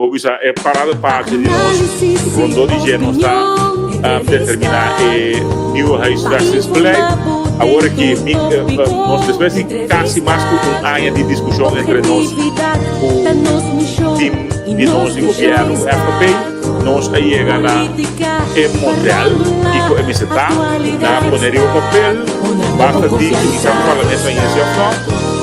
Bo bisa e parada parti di nos rondó di dje nos ta determiná e nieuwe huisvestingsbeleid. Awor aki mi nos despues di kasi mas ku un aña di diskushon entre nos ku tim di nos di gobièrnu ku FKP nos a yega na e modèl kiko e mester ta. Nan a pone riba papel basta di kuminsá ku parlamento a inicia òf no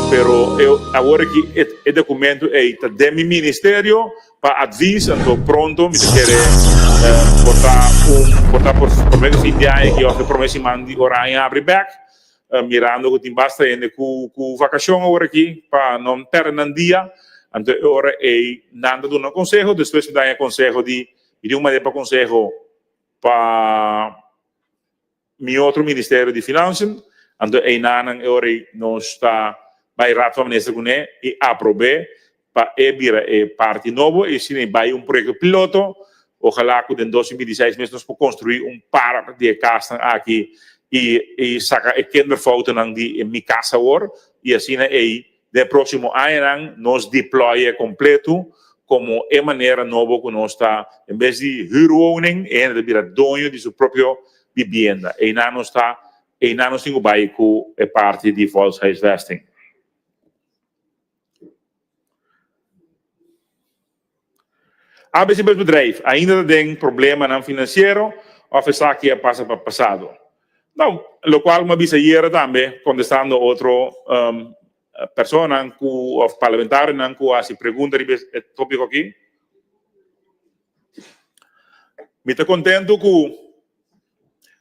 pero awor aki e E documento ey ta den mi ministerio pa advies, anto pronto mi ta kere por ta un por ta por prome di fin di aña aki of e prome siman di ora aña habri bek, mirando cu tin basta hende cu cu vacacion awor aki pa no perde nan dia, anto e ora ey nan ta duna conseho, despues mi ta haña conseho di mi tin un manera pa conseho pa. Mi otro Ministerio di Financiën, anto einanan e ora ei nos ta bai Raad van Minister kuné i aprob'é pa e bira e parti nobo i asina e bai un proyekto piloto. Ojalá ku den 2026 mes nos por konstruí un par di e kasnan aki i i saka e kinderfotonan di e Mi Kas Awor i asina ei Den e próksimo añanan nos deploy e kompletu komo e manera nobo ku nos ta, en bes di huurwoning, e hende ta bira doño di su propio bibienda. Einan nos ta, einan nos tin ku bai ku e parti di volkshuisvesting. ABC Busbedrijf ainda ta den problemanan finansiero òf esaki a pasa pa pasado? No, lokual mi a bisa ayera tambe kontestando otro personanan ku òf parlamentarionan ku a hasi pregunta riba e topiko aki. Mi ta kontentu ku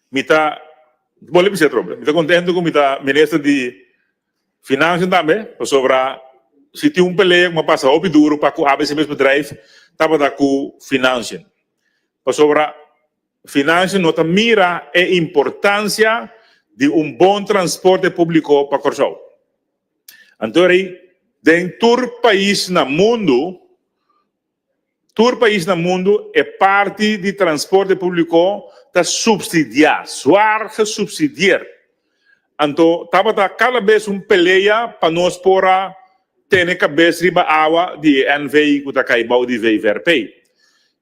mi ta, bo bisa atrobe, mi ta kontentu ku mi ta minister di Financiën tambe, pasobra si tin un pelea ku a pasa hopi duru pa ku ABC Busbedrijf tabata ku Financiën. Pasobra Financiën no ta mira e importancia di un bon transporte publico pa Kòrsou. Anto rei den tur pais na mundu Tur pais na mundu e parti di transporte publico ta subsidia, zwaar gesubsidieerd. Anto tabata cada bes un pelea pa nos por a tene cabes riba awa di e NV cu ta cay bou di VVRP.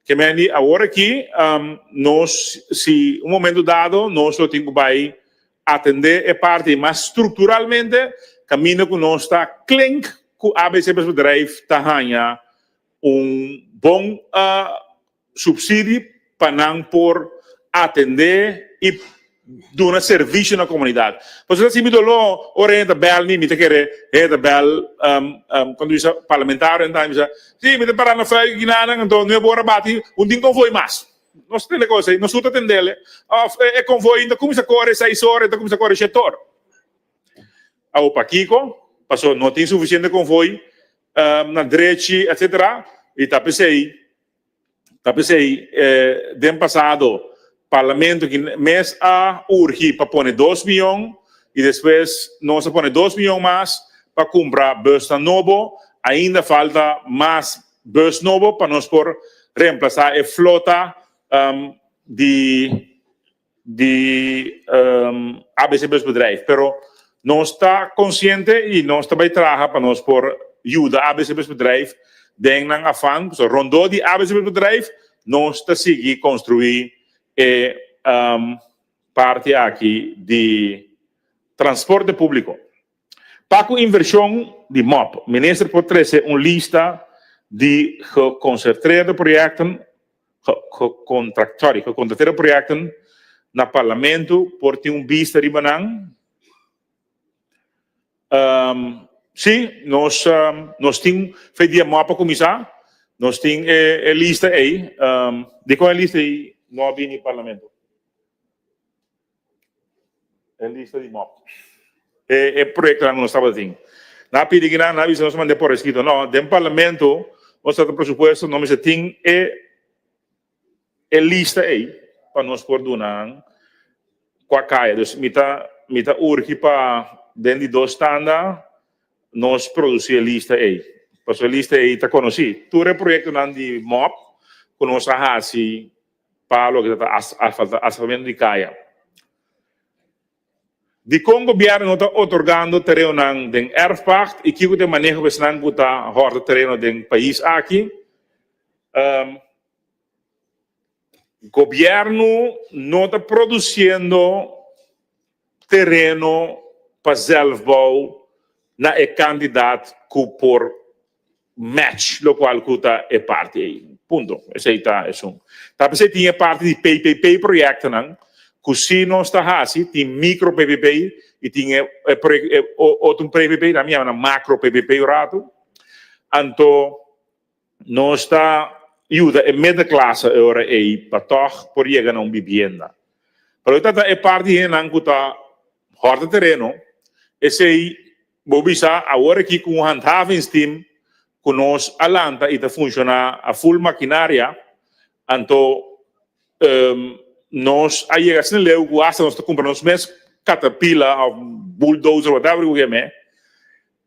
Ke men di awor aki nos si un momento dado nos lo tin cu bay atende e parti mas structuralmente caminda cu nos ta klink cu ABC Busbedrijf ta haña un bon subsidi pa nan por atende y duna servicio na comunidad. Pasobra si mi doló ora hende ta bel mi, mi ta kere hende ta bel cuando bisa parlamentario mi ta bisa si mi ta para na fuego kinanan anto nuebe ora bati un tin convoy mas. Nos ta tende cos ey, nos tur ta tendele of e convoy ta cuminsa core seis ora e ta cuminsa core shete ora. Awo pakico? Pasobra no tin suficiente convoy na drechi etcetera y ta pesey ta pesey den pasado parlamento ki mes a urgi pa pone dos miyon y despues nos a pone dos miyon mas pa cumpra busnan nobo ainda falta mas bus nobo pa nos por reemplaza e flota di di ABC Busbedrijf, pero nos ta konsiente i nos ta bai traha pa nos por yuda ABC Busbedrijf den nan afan. So rondó di ABC Busbedrijf nos ta sigui konstruí e parti aki di transporte públiko. Pa ku invershon di mop, minister por trese un lista di geconcertreerde projecten gecontracteerde projecten na parlamento por tin un bista riba nan? Sí, nos nos tin fe dia mop a cuminsa, nos tin e lista ey. Dicon e lista ey no a bini parlamento? E lista di mop. E e proyectonan cu nos tabata tin. Nan a pidi kinan, nan a bisa nos manda por escrito. No, den parlamento nos trata presupuesto, no mester tin e e lista ey pa nos por duna nan cua caya. Dus mi ta mi ta urgi pa den di dos tanda nos produci e lista ey. Pasobra e lista ey ta conoci. Tur e proyectonan di mop cu nos a haci pa loke ta asfaltamentu di kaya. Dikon gobièrnu no ta otorgando tereonan den erfpacht i kiko ta e maneho ku esnan ku ta hòrta tereno den pais aki? Gobièrnu no ta produsiendo tereno pa zelfbouw na e kantidat ku por match lokual ku ta e parti ei. Punto. Esei ta esun. Ta p'esei tin e parti di PPP proyektonan ku si nos ta hasi, tin mikro PPP i tin e e otro PPP, nan mi yama nan makro PPP un ratu. Anto nos ta yuda e middenklasse e ora ei pa tòg por yega na un bibienda. Pero ta ta e parti hendenan ku ta hòrta tereno, esei Bo bisa awor aki ku un handhavingsteam ku nos a lanta i ta funshoná a full makinaria, anto nos a yega asina leu ku asta nos ta kumpra nos mes katapila òf bulldozer whatever ku keme,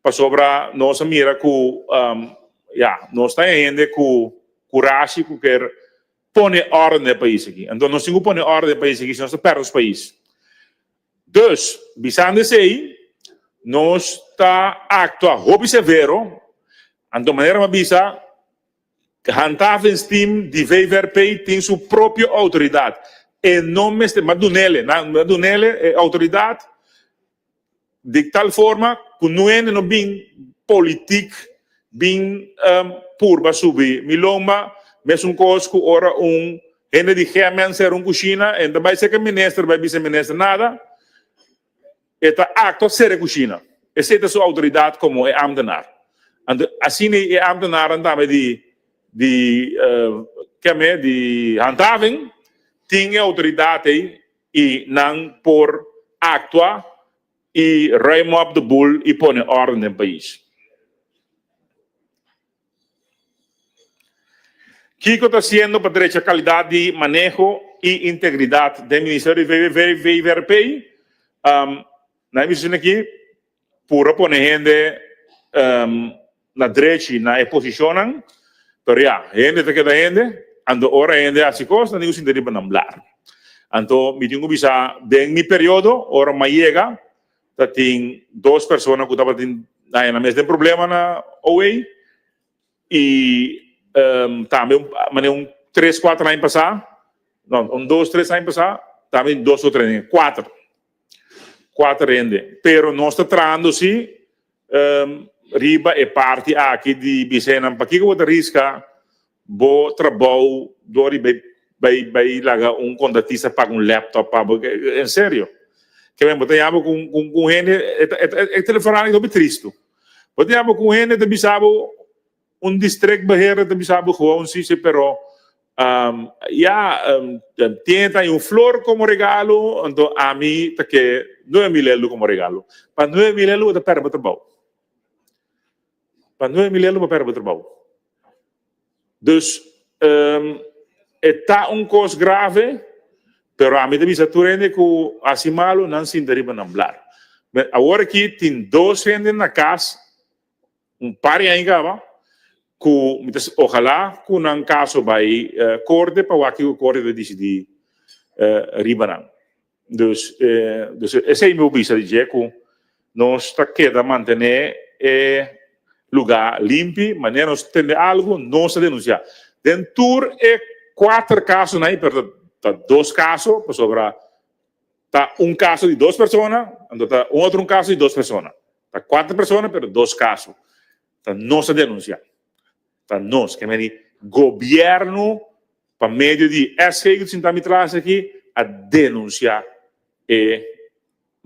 pasobra nos a mira ku ya nos ta e hende ku kurashi ku ker pone órden den e pais aki. Anto nos tin ku pone órden den e pais aki si nos ta pèrdè nos pais. Dus, bisando esei, nos ta aktua hopi severo, anto manera mi a bisa, Handhavingsteam di VVRP tin su propio outoridat. E no mester, mi a dunele, mi a dunele e outoridat di tal forma ku no hende no bin politiek bin purba subi mi lomba, mesun kos ku ora un hende di GMN sera un kushina, e no ta bai serka e minister bai bisa e minister nada, e ta aktua sera e kushina. Esei ta su outoridat komo e ambtenaar. Anto asina e ambtenaarnan tambe di di keme di handhaving tin e outoridat ei i nan por aktua i ruim op de boel i pone orden den pais. Kiko ta hasiendo pa drecha kalidat di maneho i integridat den Ministerio di VVRP? Na e mision aki pura pone hende na drechi na e posishonnan, pero ya, hende ta keda hende, anto ora hende hasi kos nan tin ku sinta riba nan blar. Anto mi tin ku bisa den mi periodo ora mi a yega ta tin dos persona ku tabatin haña nan mes den problema na OA i tambe un manera un tres kuater aña pasá, no un dos tres aña pasá tambe dos otro hende, kuater. Kuater hende. Pero nos ta trahando si riba e parti aki di bisa nan pakiko bo ta riska bo trabou dor di bai bai bai laga un kontratista paga un laptop pa bo. En serio. Ke men bo ta yama ku un hende e telefonada aki ta hopi tristu. Bo ta yama ku un hende ta bisa bo Un districtbeheerder ta bisa bo gewoon si si pero ya tiene ta un flor como regalo anto ami ta ke 9000 eldo como regalo. Pa 9000 eldo bo ta perde bo trabou. Pa 9000 eldo bo perde bo trabou. Dus e ta un cos grave pero ami ta bisa tur hende cu haci malo nan sinta riba nan blar. Awor aki tin dos hende na cas. Un par di aña kaba ku mi ta ojalá ku nan kaso bai korte pa wak kiko korte ta disidí riba nan. Dus dus esei mi por bisa di dje ku nos ta keda mantené e lugá limpi, manera nos tende algu nos ta denunsiá. Den tur e kuater kasonan ei, pero ta dos kaso pasobra Ta un kaso di dos persona, anto ta un otro un kaso di dos persona. Ta kuater persona, pero dos kaso. Ta nos a denunsiá. Ta nos, ke men di gobièrnu pa medio di SG ku ta sinta mi tras aki a denunsiá e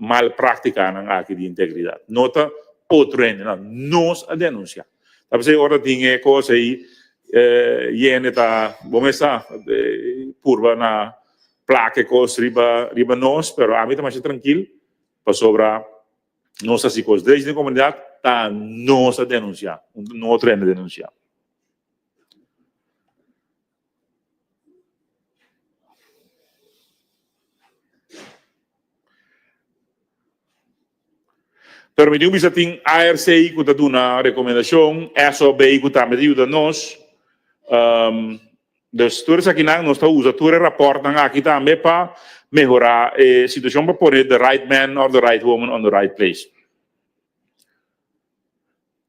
mal práktikanan aki di integridat. No ta otro hende, no, nos a denunsiá. Ta p'esei ora tin e kos ei yende ta, bo mes sa, purba na plaka e kos riba riba nos, pero ami ta masha trankil pasobra nos hasi kos drechi den komunidat, ta nos a denunsiá, no otro hende a denunsiá. Pero mi tin ku bisa tin ARC ku ta duna rekomendashon, SOB ku tambe ta yuda nos. Dus tur esakinan nos ta usa tur e rapòrtnan aki tambe pa mehorá e situashon pa pone the right man or the right woman on the right place.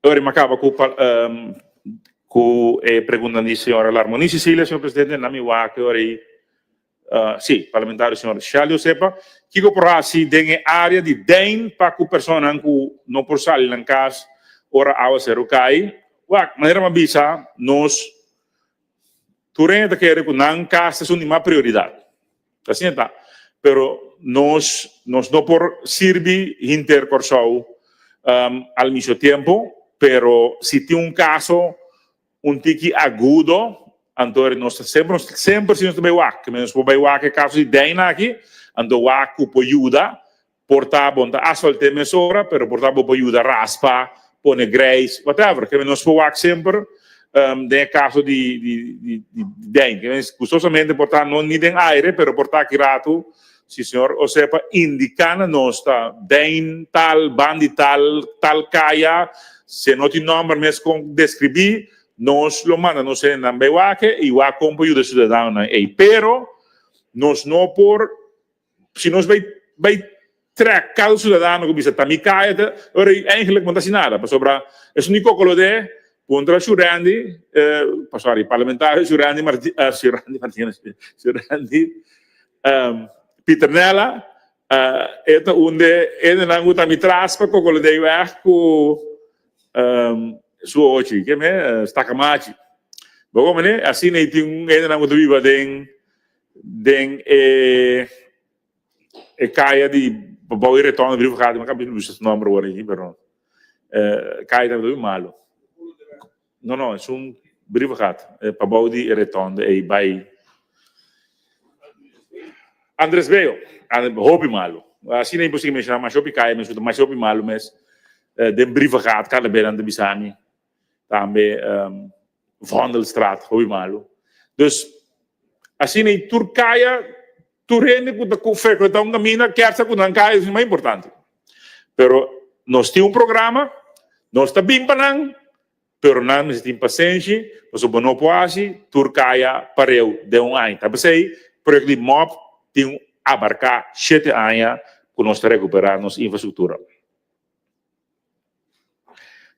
Ora mi a kaba ku. Ku e preguntanan di señora Larmonie Cecilia, señor presidente, na mi wak e ora ei, sí, parlamentario señor Shelly Osepa, kiko por hasi den e área di Dein pa ku personanan ku no por sali nan kas ora awaseru kai? Wak, manera mi a bisa, nos tur hende ta kere ku nan kas ta esun di mas prioridat. Asina ta. Pero nos nos no por sirbi hinter Kòrsou al mismo tiempo, pero si tin un kaso un tiki agudo, anto nos ta semper nos semper si nos ta bai wak, nos por bai wak e kaso di Deina aki, anto wak ku por yuda. Por ta bo no ta asfalt'é mesora, pero por ta bo por yuda raspa, pone grijs, whatever. Ke nos por wak semper den e kaso di di di Dein. Ke gustosamente por ta no ni den aire, pero por ta aki ratu si señor Osepa indiká na nos ta Dein tal, bandi tal, tal kaya, si e no tin nòmber mes kon deskribí, nos lo manda nos hendenan bai wak e i wak kon por yuda e siudadanonan ei. Pero nos no por. Si nos bai bai trek kada ciudadano ku bisa ta mi kaya ta ora ei eigenlijk no ta hasi nada pasobra esun di kokolodé puntra Shurandy sorry parlamentario Shurandy Marti Shurandy Martinez Shurandy Pieternella e ta un de hendenan ku ta mi tras pa kokolodé weg ku su ochi ke me stakamachi bo komprende asina ei tin hendenan ku ta biba den Den e e kaya di bou e retorno di Brievengaat, mi a kaba bisa su nomber awor aki, pero e kaya tabata hopi malo. No, no, esun Brievengaat, pa bou di e retorno ei bai Andres Bello, hopi malo. Asina imposible menshona masha hopi kaya mes, masha hopi malo mes den Brievengaat kada bes nan ta bisa mi. Tambe Vondelstraat hopi malu. Dus asina i tur kaya, tur hende ku ta frekwentá un kaminda kier sa ku nan kaya es mas importante. Pero nos tin un programa, nos ta bin pa nan, pero nan mester tin pasenshi pasobra bo no por hasi tur kaya pareu den un aña. Ta p'esei proyekto di mòp tin abarká shete aña ku nos ta rekuperá nos infrastruktura.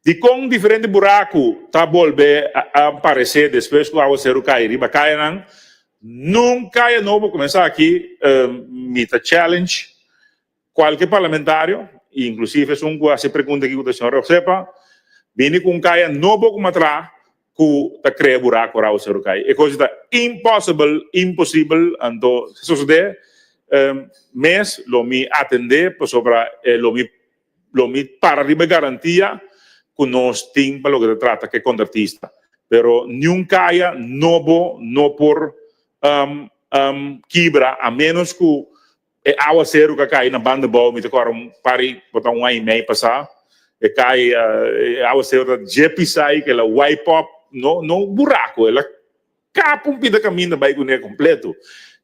Dikon diferente buraku ta bolbe a aparesé despues ku awaseru kai riba kayanan? Nun kaya nobo kuminsá aki, mi ta challenge kualke parlamentario, inklusive esun ku hasi pregunta aki ku ta señor Roxepa, bini ku un kaya nobo ku matra ku ta krea buraku ora awaseru kai. E kos ta impossible, imposibel, anto si sosodé mes lo mi atendé pasobra lo mi Lo mi para riba e garantia ku nos tin pa loke ta trata ku e kontratista. Pero niun kaya nobo no por kibra a ménos ku e awaseru ku a kai na banda bou, mi ta kòrda un par di por ta un aña i mei pasá, e kai e awaseru ta dje pisá i el a wipe up no no buraku, el a kap un pida kaminda bai kuné kompleto.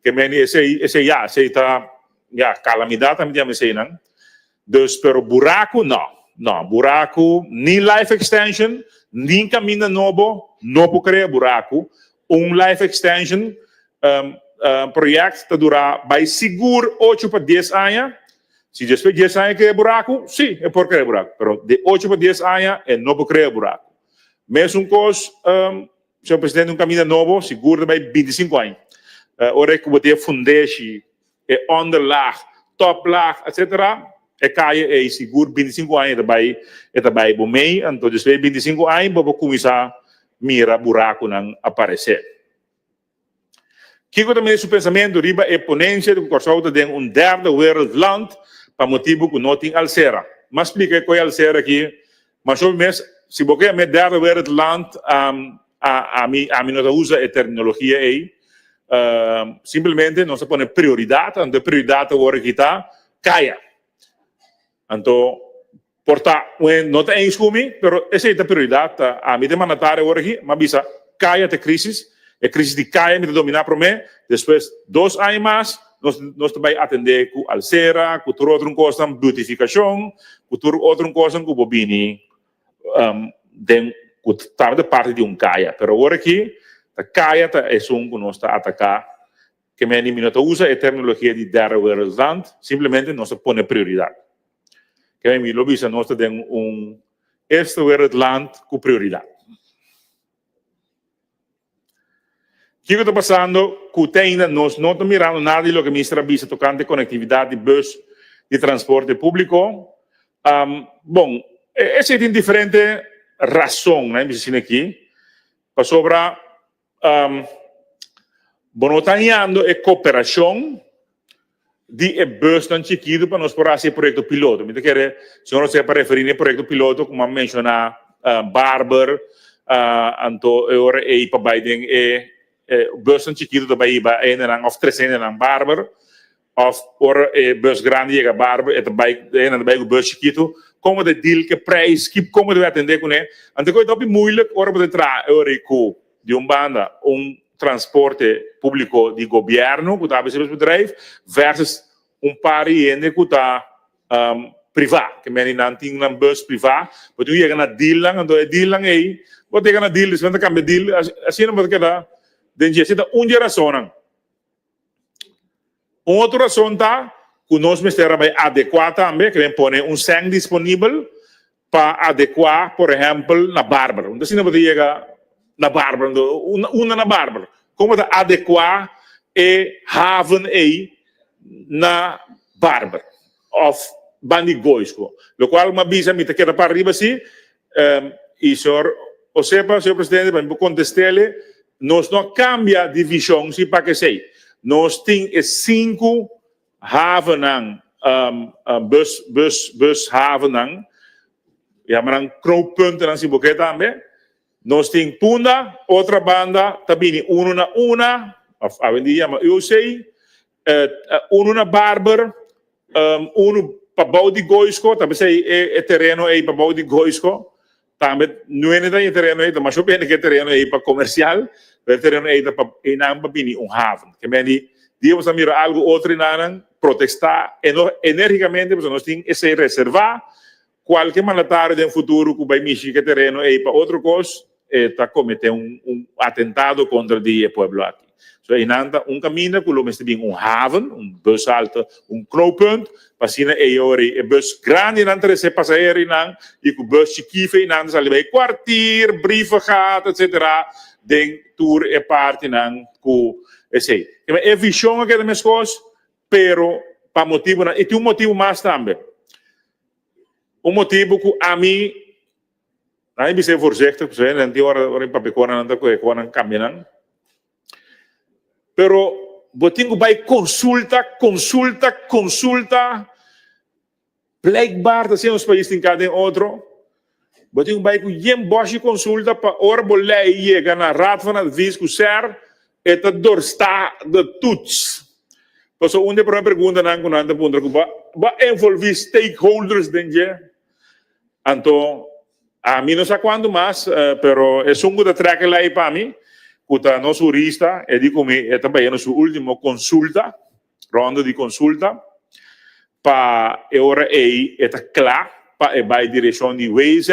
Ke meni esei esei ya esei ta ya kalamidat ta mi yama eseinan. Dus pero buraku no no buraku ni life extension ni kaminda nobo no por krea buraku. Un life extension project ta dura bai sigur ocho pa dies aña. Si despues dies aña krea buraku si e por krea buraku pero di ocho pa dies aña e no por krea buraku. Mesun kos. Señor Presidente, un caminda nobo sigur ta bay 25 aña. Ora cu bo tin e fundeshi, e onderlaag, toplaag, etcetera, e caye ey sigur 25 aña e ta bay, e ta bay bo mey. Anto despues di 25 aña bo por cuminsa mira buraconan aparece. Kiko ta mira su pensamentu riba e ponencia di cu Corsou ta den un derde wereld land pa motibu cu no tin alcera? M'a splica e coy alcera aki mas hopi mes. Si bo ke yam'e derde wereld land, ami ami no ta usa e terminologia ey. Simplemente nos ta pone prioridad, anto e prioridad awor aki ta caya. Anto por ta wen no ta eens ku mi, pero esei ta prioridat. Ta ami ta e mandatario awor aki, m'a bisa kaya ta e krisis, e krisis di kaya mi ta dominá promé, despues dos aña mas nos nos ta bai atendé ku alsera, ku tur otro kosnan, beautifikashon, ku tur otro kosnan ku por bini den ku tabata parti di un kaya. Pero awor aki ta kaya ta esun ku nos ta ataká. Ke meni mi no ta usa e terminologia di derde wereldland, simplemente nos ta pone prioridat. Ke meni mi lo bisa nos ta den un eerste wereldland ku prioridat. Kiko ta pasando ku te ainda nos no ta mirando nada di loke minister a bisa tokante konektividat di bus di transporte públiko? Bon, esei tin diferente rason, nan bisa asina aki, pasobra bo no ta hañando e koperashon di e busnan chikitu pa nos por hasi e proyekto piloto. Mi ta kere señor José pa referí na e proyekto piloto ku mi a menshoná Barber, anto e ora ei pa bai den e busnan chikitu ta bai hiba hendenan òf tres hendenan Barber, òf ora e bus grandi yega Barber e ta bai e hendenan ta bai ku bus chikitu. Komo ta deal ku e preis? Komo ta atendé kuné? Anto ku e ta hopi muilik ora bo ta traha e ora ei ku Di un banda un transporte publico di gobierno cu ta ABC Busbedrijf versus un par di hende cu ta priva, ke men di nan tin nan bus priva, bo tin cu yega na dealnan, anto e dealnan ey bo ta yega na deal despues nan ta cambia deal, asina bo ta keda den dje. Esey ta un di e rasonnan. Un otro rason ta cu nos mester a bay adecua tambe, ke men pone un sèn disponibel pa adecua, por ehempel, na Barber. Unda asina bo ta yega na Barber? Unda na Barber? Con bo ta adecua e haven ey na Barber of bandi Goisco? Locual mi a bisa mi ta keda para riba si Y señor Osepa, señor presidente, pa mi por contestele, nos no a cambia di vision si pa kesey. Nos tin e sinku havennan, bus, bus, bus havennan, yama nan knooppuntennan si bo ke tambe. Nos tin Punda, otra banda ta bini uno na una, of awendia yama UOC, Unu na Barber, unu pabou di Goisco, ta p'esei e tereno ei pabou di Goisco, tambe nuene ta e tereno ei, ta masha bende ku e tereno ei pa komersial, pero e tereno ei ta pa einan pa bini un haven. Ke men di dia bo ta mira algu otro enanan protestá enérgikamente pasobra nos tin esei reservá. Kualke mandatario den futuro ku bai mishi ku e tereno ei pa otro kos, e ta kometé un un atentado kontra di e pueblo aki. So einan ta un kaminda ku lo mester bin un haven, un bushalte, un knooppunt, pa asina e yori e bus grandinan trese pasaheronan i ku bus chikí feinan ta sali bai Kwartier, Brievengat, etsetera, den tur e partinan ku esei. E vishon a keda meskos, Pero pa motibunan, i tin un motibu mas tambe. Un motibu ku ami, ami bisa e voorzichtig, pasobra nan tin ora ora mi papia ku nan ta kohe ku nan kambia nan. Pero bo tin ku bai konsulta, konsulta, konsulta. Blijkbaar ta asina nos pais tin ka den otro. Bo tin ku bai ku yen bòshi konsulta pa ora bo lei yega na Raad van Advies ku ser e ta doorsta de toets. Pasobra un di e prome preguntanan ku nan ta puntra ku bo bo a envolvi stakeholders den dje? Anto ami no sa kuantu mas pero esun ku ta trek e lei pa mi ku ta nos hurista e di ku mi e ta bayendo su ultimo konsulta. Ronda di konsulta pa e ora ei e ta kla pa e bai direkshon di WZ.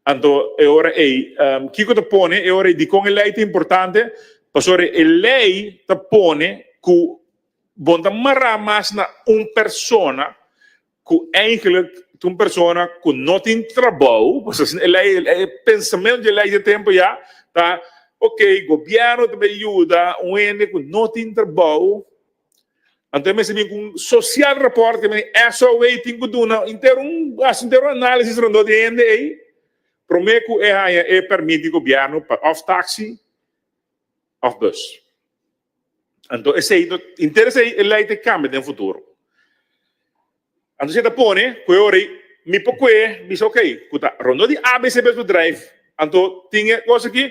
Anto e ora ei kiko ta pone e ora ei dikon e lei ta importante? Pasobra e lei ta pone ku bo no ta mará mas na un persona ku eigenlijk ta un persona ku no tin trabou, pasobra e lei, e pensamentu di e lei di e tempu ya ta ok gobièrnu ta bai yuda un hende ku no tin trabou, anto e mester bin ku un sosial rapòrt ke mester SOW tin ku duna henter un hasi henter un análisis rondó di e hende ei promé ku e haña e pèrmit di gobièrnu pa òf taksi òf bùs. Anto esei no henter esei e lei ta cambia den futuro. Anto esei ta pone cu e ora ei mi por cue bisa ok cu ta rondó di ABC Busbedrijf anto tin e cosa aki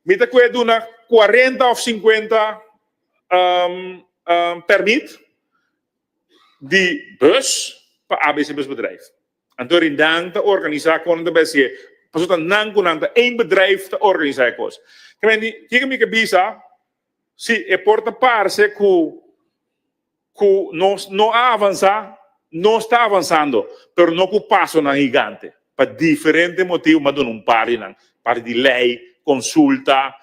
mi ta cue duna cuarenta of cincuenta permit di bus pa ABC Busbedrijf. Anto rindan ta organisa con nan ta bay hacié pasobra ta nan cu nan ta één bedrijf ta organisa e cos. Kiko mi ke bisa? Sí, e por ta parse ku ku nos no a avansá, nos ta avansando, pero no ku pasonan higante. Pa diferente motibu, mi a duna un par di nan, parti di lei, konsulta,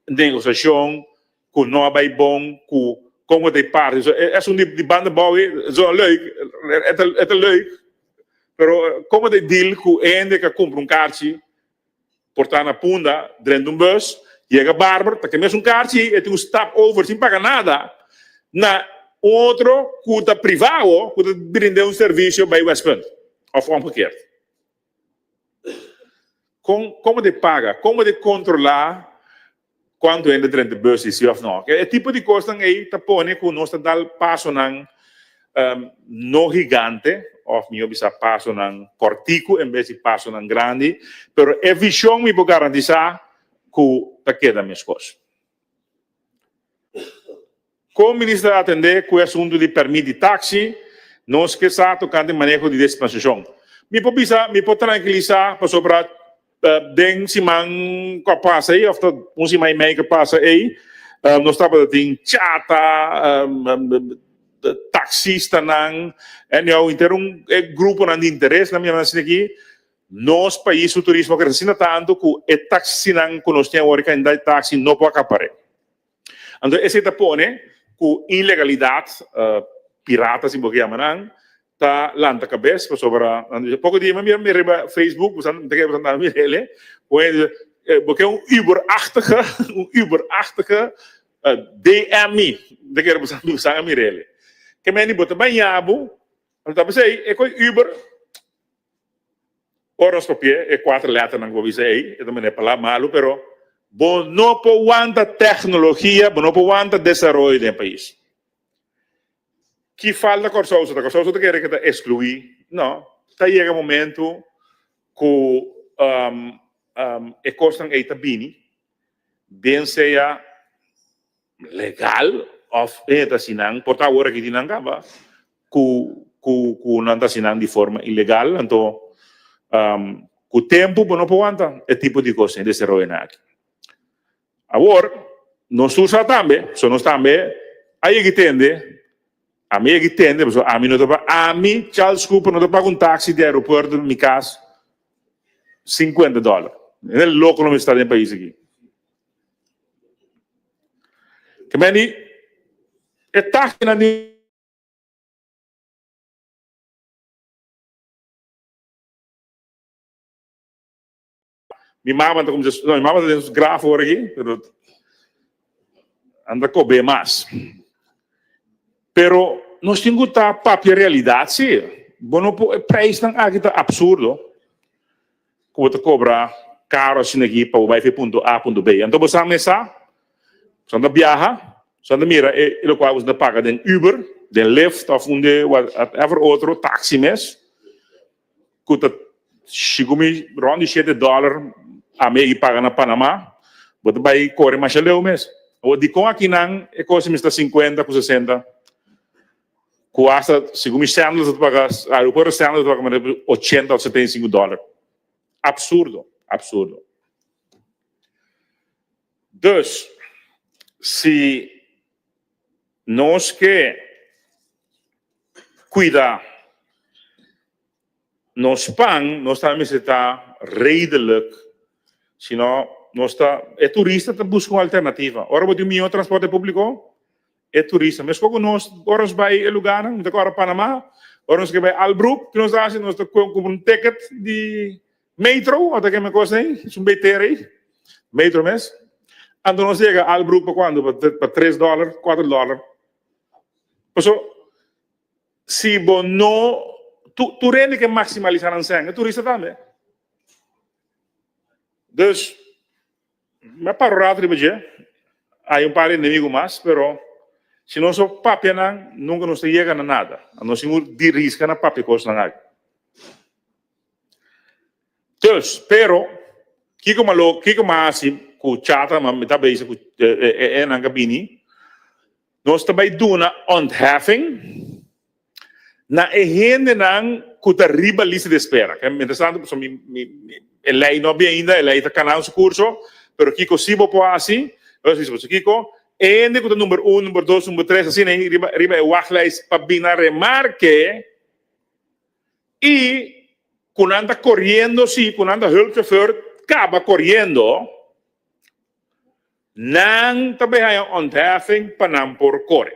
negosiashon ku no a bai bon, ku kon ta e parti. So, e asuntu di banda bou ei, zo leuk, e ta e ta leuk, pero kon ta e deal ku e hende ku a kumpra un karchi, Por ta na Punda, drenta un bus, Yega Barber, ta ke mesun karchi, e tin un stap over sin paga nada na un otro ku ta privado ku ta brinda un servisio bai Westpunt òf omgekeerd. Kon kon bo ta paga? Kon bo ta kontrolá kuantu hende drenta bus i si òf no? E tipo di kosnan ei ta pone ku nos ta dal pasonan no gigante òf mihó bisa pasonan kòrtiku en bes di pasonan grandi, pero e vishon mi por garantisá ku ta keda meskos. Kon minister a atendé ku e asuntu di pèrmit di taksi? Nos ke sa tokante maneho di dispensashon. Mi por bisa, mi por trankilisá pasobra den siman ku a pasa ei òf ta un siman i mei ku a pasa ei, nos tabata tin chata, taksistanan, anyhow henter un e gruponan di interes nan mi yama asina aki. Nos pais su turismo a krese asina tantu ku e taksinan ku nos tin awor e kantidat di taksi no por akapar'é. Anto esei ta pone ku ilegalidat, pirata si bo ke yama nan, ta lanta kabes pasobra nan ta bisa poko dia mi a mira riba Facebook, bo sa mi ta kere bo sa mira el, ku hende bisa bo ke un Uber-achtige, un Uber-achtige DM mi, mi ta kere bo sa a mira el. Ke meni bo ta baña bo, anto ta p'esei e koe Uber Ora nos papia e kuater lèternan ku bo bisa ei, e ta manera palabra malu, pero bo no por wanta tèknologia, bo no por wanta desaroyo den e pais. Ki falta Kòrsou so ta? Kòrsou so ta kere ke ta ekskluí? No, ta yega momentu ku e kosnan ei ta bini, bien sea legal of e ta hasi nan por ta awor aki di nan kaba ku ku ku nan ta hasi nan di forma ilegal anto ku tempu bo no por wanta e tipo di kos e desaroyonan aki. Awor nos tur sa tambe so nos tambe a yega tende ami a yega tende pasobra ami no ta pa ami Charles Cooper no ta paga un taxi di aeropuerto mi kas 50 dollar hende loko lo mester ta den pais aki. Ke meni e taxinan di. Mi mama ta kuminsá, no, mi mama ta den su graf awor aki, pero nan ta kob'é mas. Pero nos tin ku ta papia realidat sí. Bo no por, e prijsnan aki ta absurdo. Ku bo ta kobra karo asina aki pa bo bai for punto A punto B. Anto bo sa mesa, bo ta biaha, bo ta mira e lokual bo ta paga den Uber, den Lyft òf un de whatever otro taxi mes ku ta sigun mi rònt di shete dòler ami a paga na Panama, bo ta bai kore masha leu mes. Awor dikon akinan e kos mester ta sinkuenta ku sesenta? Ku hasta segun mi Sandals ta paga, aeropuerto Sandals ta paga manera 80 of 75 dollar. Absurdo, absurdo. Dus, si nos ke kuida nos pan, nos ta mester ta redelijk, sino nos ta, e turista ta buska un alternativa. Ora bo tin un mihó transporte públiko, E turista. Meskos ku nos ora nos bai e lugarnan, mi ta kòrda Panama, ora nos ke bai Albrook, ki nos ta hasi? Nos ta kumpra un ticket di metro, ota ke mekos ei, es un beter ei, metro mes. Anto nos yega Albrook pa kuantu? Pa tres dòler, kuater dòler. Paso si bo no, tur hende ke maksimalisá nan sèn, e turista tambe. Dus. Mi a para un rato riba dje. Hay un par di enemigo mas, pero si nos no papia nan, nunca nos ta yega na nada. Nos tin cu di risca na papia cosnan aki. Dus, pero, kico mi a lo, kico mi a haci cu Chata, mi ta bezig cu e nan cu a bini, nos ta bay duna ontheffing na e hendenan ku ta riba lista di espera. Mientras tanto, pasobra mi, mi, e lei no a bin ainda, e lei ta kanando su kurso, pero kiko si bo por hasi, nos bisa boso kiko, e hende ku ta number un, number dos, number tres, asina ei riba, riba e wachtlijst pa bin na remarke i ku nan ta koriendo si, ku nan ta hulpchauffeur kaba koriendo, Nan ta bay haña ontheffing pa nan por kore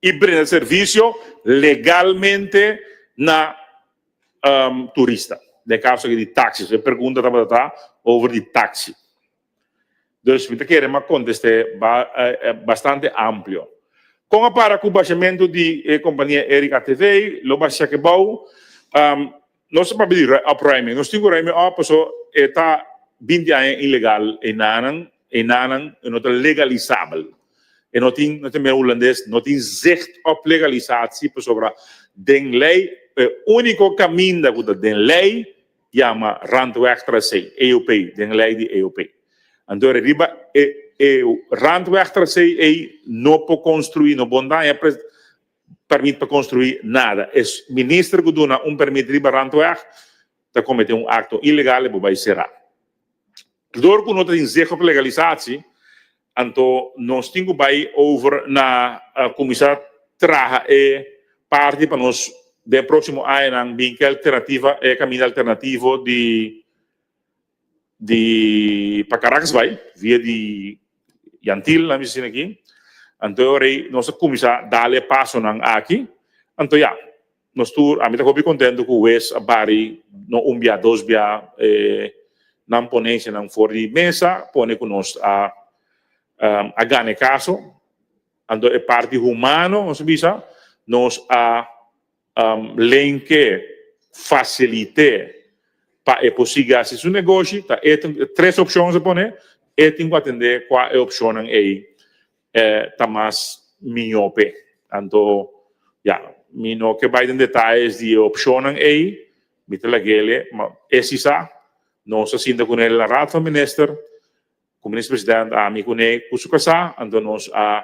i brinda servisio legalmente na turista. Den e kaso aki di taxi. So e pregunta tabata ta over di taxi. Dus mi ta kere m'a kontest'é bastante amplio. Kon a para ku bashamentu di e kompania Eric ATV? Lo basha ke bou? Nos ta papia di opruiming. Nos tin ku ruiming op paso e ta binti aña ilegal einanan, einanan e no ta legalisabel. E no tin, no ta mira hulandes, no tin zicht op legalisatie pasobra den lei e úniko kaminda ku ta den lei yama randwegtracé, EOP, den lei di EOP. Anto riba e e randwegtracé ei no por construi, no bon daña permit pa construi nada. E minister cu duna un permit riba randweg ta comete un acto ilegal e por bay cera. Dor cu no ta tin zicht op legalisatie, anto nos tin cu bay over na cuminsa traha e parti pa nos den proximo añanan bin cu e alternativa, e caminda alternativo di di pa Caracas bai via di Yantil nan bisa asina aki. Anto e ora ei nos a cuminsa dal e pasonan aki. Anto ya, nos tur, ami ta hopi contento cu hues a bari no un bia, dos bia e nan ponencianan for di mesa pone cu nos a a gana e caso. Anto e parti humano nos a bisa nos a Lenke facilite pa e por sigui haci su negoshi, ta e tres opcion se pone, e tin cu atende cua e opcionnan ey ta mas miyo p'e. Anto, ya, mi no ke bay den detayes di e opcionnan ey, mi ta lag'ele, ma e si sa, nos a sinta cunel na Raad van Minister, Ku Minister President ami kuné ku su kasá, anto nos a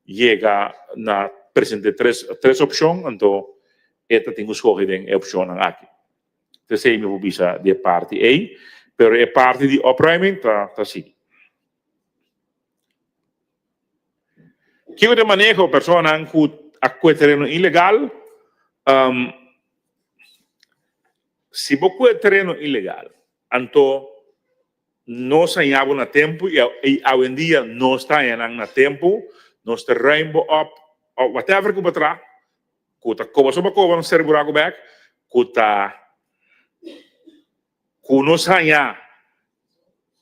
yega na present'é tres tres opshon, anto e ta tin ku skohe den e opshonnan aki. Ta esei mi por bisa di e parti ei, pero e parti di opruiming ta ta sigui. Kiko ta e maneho personanan ku a kue tereno ilegal? Si bo kue tereno ilegal, anto Nos haña bo na tempu i awendia nos ta haña nan na tempu. Nos ta ruim bo op of whatever ku bo tra, ku ta koba so bo koba nos ser buraku bek, ku ta ku nos haña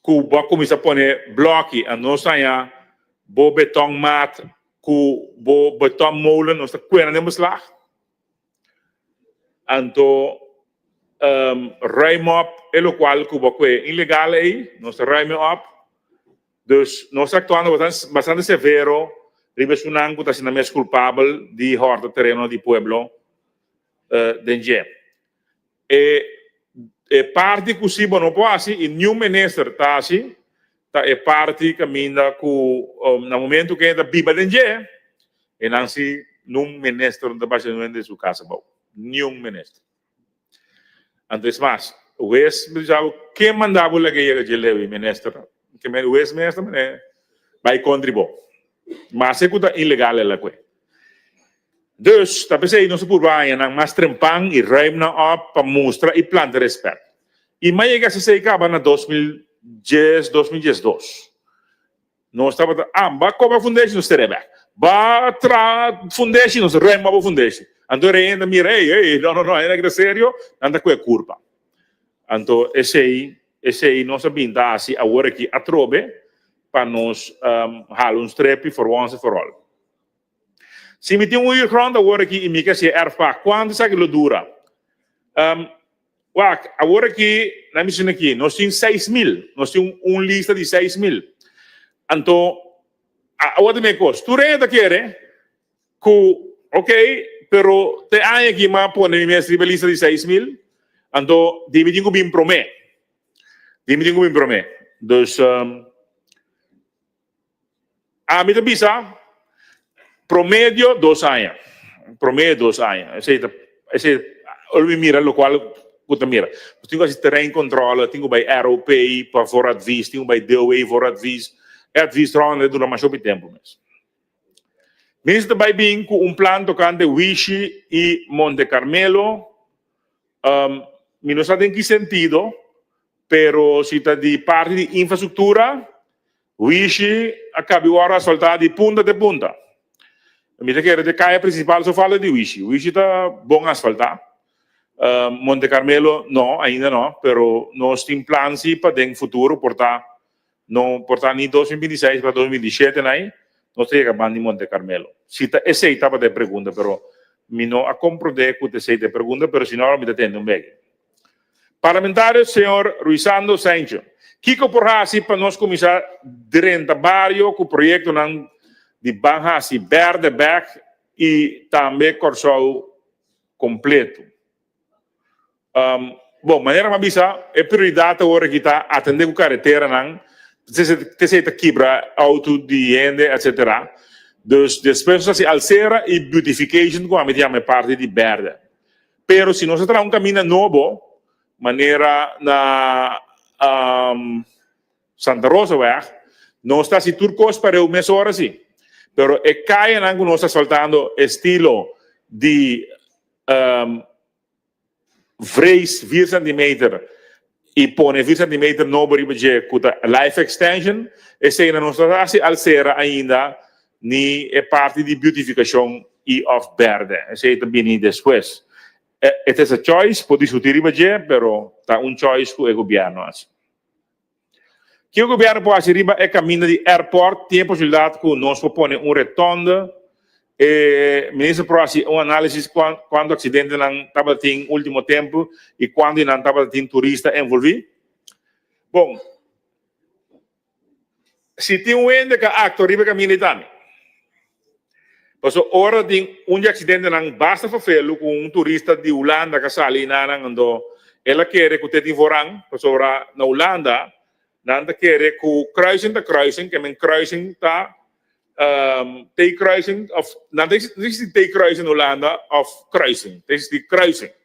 ku bo a kuminsá pone bloki a nos haña bo beton mat ku bo beton molen nos ta kuena den beslag. Anto ruim op e locual cu bo cue ilegal ey, nos ta ruim e op. Dus nos ta actuando bastante severo riba esunnan cu ta haciendo mes culpabel di horta tereno di pueblo den dje. E e parti cu si bo no por haci y niun minister ta haci ta e parti caminda cu na momento cu e ta biba den dje e nan si nun minister no ta basha nun hende su casa abao. Niun minister. Anto es mas, hues mi bisa bo ken manda bo laga yega dje leu e minister? Ke men hues mes ta mane bay contra bo. Mas e cu ta ilegal el a cue. Dus, ta p'esei nos a purba haña nan mas trempan i ruim nan op pa mustra i planta respet. I m'a yega esei kaba na 2010, 2012. Nos tabata, ah, ba koba fundeshi, nos tere bek. Ba traha fundeshi, nos ruim bo fundeshi. Anto e rei ta mira, ey, ey, no, no, no, hende aki ta serio, nan ta kue kurpa. Anto esei, esei nos a bin ta hasi awor aki atrobe pa nos hala un strepi for once and for all. Si mi tin un huurgrond awor aki i mi ke hasi e erfpacht, kuantu esaki lo dura? Wak, awor aki, na mi sina aki, nos tin 6000, nos tin un lista di 6000. Anto, awor ta mi e kos, tur hende ta kere ku, ok, pero te aña aki mi a pone mi mes riba e lista di 6000, anto di mi tin ku bin promé, di mi tin ku bin promé. Dus, Ami ta bisa promedio dos aña, promedio dos aña. Esei ta, esei ora mi mira lokual ku ta mira. Nos tin ku hasi terreincontrole, tin ku bai ROP pa for advies, tin ku bai DOW for advies. E advies ronda e dura masha hopi tempu mes. Minister ta bai bin ku un plan tokante Wishi i Monte Carmelo. Mi no sa den ki sentido, pero si ta di parti di infrastruktura, Wishi a kabi wòrdu asfaltá di punta te punta. Mi ta kere te kaya prinsipal so falta di Wishi. Wishi ta bon asfaltá. Monte Carmelo no, ainda no, pero nos tin plan si pa den futuro por ta. No por ta ni 2026 pa 2027 nai, nos ta yega banda di Monte Carmelo. Si ta esei tabata e pregunta, pero mi no a comprende cu ta esei ta e pregunta, pero si no ahora mi ta tende un beki. Parlamentario señor Ruisando Sancho, Kico por haci pa nos cuminsa drenta bario cu proyectonan di ban haci berde bek y tambe Corsou completo? Bon, manera mi a bisa, e prioridat awor aki ta atendé ku kareteranan, tesei ta kibra outo di hende, etsetera. Dus despues nos ta hasi alsera i beautification ku ami ta yama e parti di bèrdè. Pero si nos ta traha un kaminda nobo, manera na Santa Rosaweg, nos ta hasi tur kos pareu mesora si. Pero e kayanan ku nos ta asfaltando estilo di Vrees vier centimeter y pone vier centimeter nobo riba dje cu ta life extension, eseynan no ta haci alcera ainda ni e parti di beautificacion y of berde, esey ta bini despues. It is a choice, por discuti riba dje, pero ta un choice cu e gobierno haci. Kiko gobierno por haci riba e caminda di airport? Tin e posibilidad cu nos por pone un retonde? E minister por haci un analisis cuanto accidentenan tabatin ultimo tempo y cuanto di nan tabatin turista envolvi? Bon, si tin un hende ca actua riba e caminda y ta mi. Pasobra ora tin un di accidentenan basta vervelu cu un turista di Hulanda ca sali nanan anto el a kere cu te tin voorrang pasobra na Hulanda nan ta kere cu kruising ta kruising ke men kruising ta T-kruising of nan ta existi T-kruising na Hulanda of kruising ta existi kruising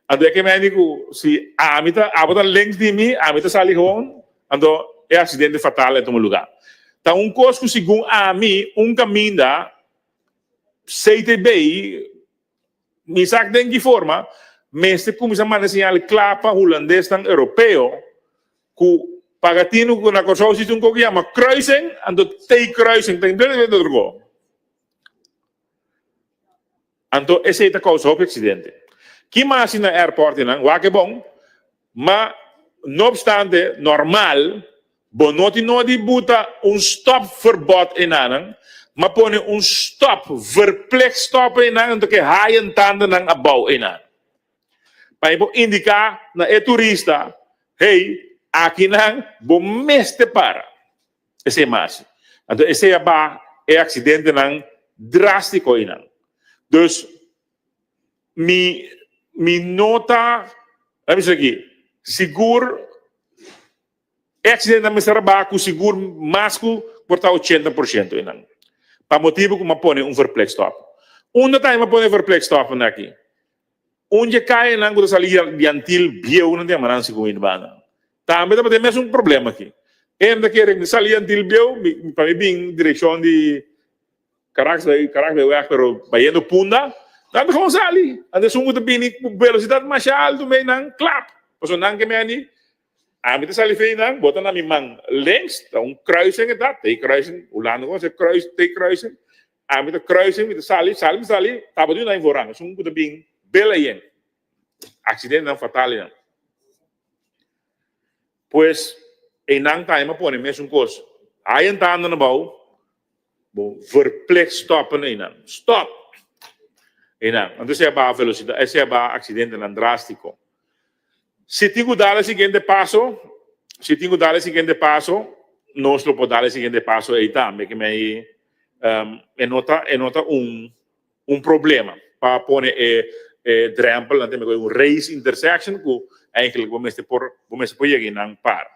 anto e ke men di cu si ami ta abo ta links di mi ami ta sali gewoon Anto e aksidente fatal a tuma lugá. Ta un kos ku segun ami un kaminda CTB, mi sa den ki forma, mester kuminsá manda señal kla pa hulandesnan europeo ku paga tinu ku na Kòrsou existi un kos ku yama kruising, anto T-kruising ta completamente otro kos. Anto esei ta kousa hopi aksidente. Ki mas si na airportnan? Wak e bon, ma no obstante normal bo no tin nodi buta un stopverbod enanan, ma pone un stop, verplicht stop enan anto ke hayen tandanan abou enan. Pa e por indiká na e turista, hey, akinan bo mester para. Esei mas. Anto esei a baha e aksidentenan drástiko einan. Dus mi mi no ta, laat mi bisa aki, sigur e aksidentenan mester a baha ku sigur mas ku por ta 80% einan. Pa motibu ku mi a pone un verplicht stop. Unda tambe mi a pone e verplicht stopnan aki? Un dje kayanan ku ta sali di Antil bieu nan ta yama nan segun mi banda. Tambe tabatin e mesun problema aki. Hende ta kere mi sali Antil bieu mi pa mi bin direkshon di Caracas Caracas bay wèg pero bayendo Punda nan ta gewoon sali. Anto esun ku ta bini ku velosidat masha altu mei nan klap pasobra nan ke meni ami ta sali fei nan bo ta na mi man links ta un kruising e ta T-kruising Hulanda konosé kruis T-kruising. Ami ta kruisen, mi ta sali, sali mi sali, tabata yu na vooraan, esun ku ta bin bela yen. Aksidentenan fatal einan. Pues, einan tambe a pone mesun kos. Hayan ta anda na bou, bo verplicht stoppen einan. Stop! Einan. Anto esei a baha velosidat, esei a baha aksidentenan drástiko. Si tin ku dal e siguiente paso, si tin ku dal e siguiente paso, nos lo por dal e siguiente paso ei tambe, ke mei e no ta e no ta un un problema pa pone e e drempel, nan ta mira un race intersection ku eigenlijk bo mester por bo mester por yega einan para.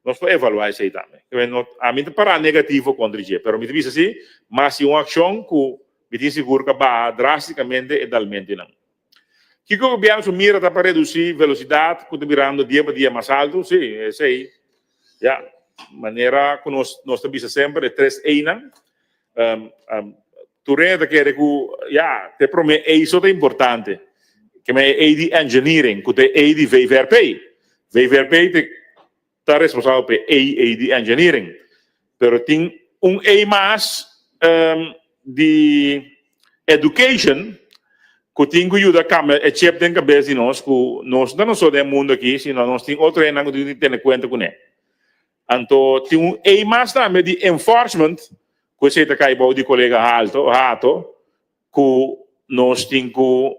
Nos por evaluá esei tambe. Ke mei no ami ta pará negativo kontra dje, pero mi ta bisa si mas si un akshon ku mi tin sigur ku a baha drástikamente e dalmentunan. Kiko gobièrnu su mira ta pa redusí velosidat ku ta birando dia pa dia mas altu? Sí, esei. Ya, manera ku nos nos ta bisa semper e tres E'nan. Tur hende ta kere ku, ya, ta e promé E so ta importante. Ke men e E di engineering, ku ta e E di VVRP. VVRP ta ta responsabel pa e E di engineering. Pero tin un E mas di education ku tin ku yuda kambia e chip den kabes di nos ku nos no ta nos so den e mundu aki sino nos tin otro hendenan ku tin ku tene kuenta kuné. Anto tin un A mas tambe di enforcement ku esei ta kai bou di kolega Halto, Hato, ku nos tin ku